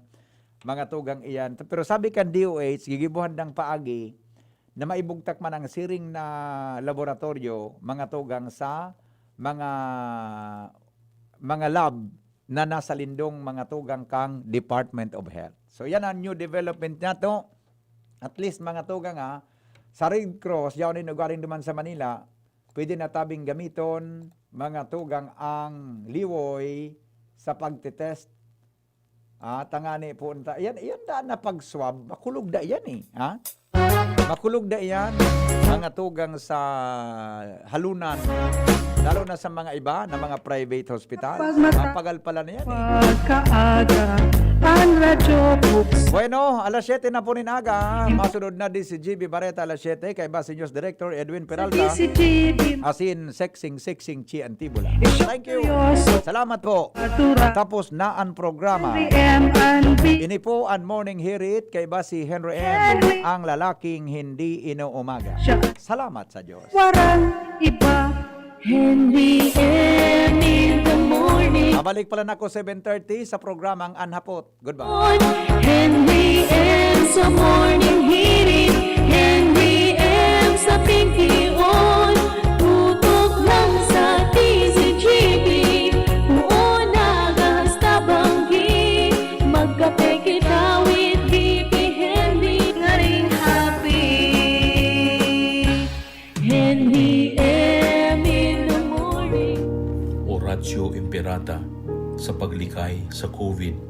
mga tugang iyan. Pero sabi kan D O H, gigibuhan ng paagi na maibugtak man ang siring na laboratoryo, mga tugang sa mga mga lab na nasa lindong mga tugang kang Department of Health. So, yan ang new development niya to. At least, mga tugang, ha, sa Red Cross, yaon din ugaling duman sa Manila, pwede na tabing gamiton, mga tugang, ang liwoy sa pagtetest Ah, tangani po unta. Yan, yan daan na pag-swab. Makulog da yan eh. Ha? Makulog da yan. Mga tugang sa halunan. Lalo na sa mga iba na mga private hospital. Pag mata- Mapagal pala na yan eh. Pagkaaga, ang radyo buksan. Bueno, alas siyete na po nin aga. Masunod na din si G B Barreta alas siyete. Kaiba si News Director Edwin Peralta. Si G B. Asin, sexing, sexing, Chi Antibola. Thank you. Seryoso. Salamat po. Atura. Tapos na ang programa. Henry M and B. Ini po ang Morning Hirit, kaiba si Henry M, Henry. Ang lalaking hindi inuumaga. Siya. Salamat sa Diyos. Warang iba. Henry M in the morning. Babalik pala na ako seven thirty sa programang Anhapot. Goodbye. Henry M sa Morning Hirit, Henry M sa Pinkion, tutok lang sa D Z G B, puon na gasta banggi, magkape kita with D P Henry, ngaring happy. Henry M in the morning. Oratio Imperata sa paglikay sa COVID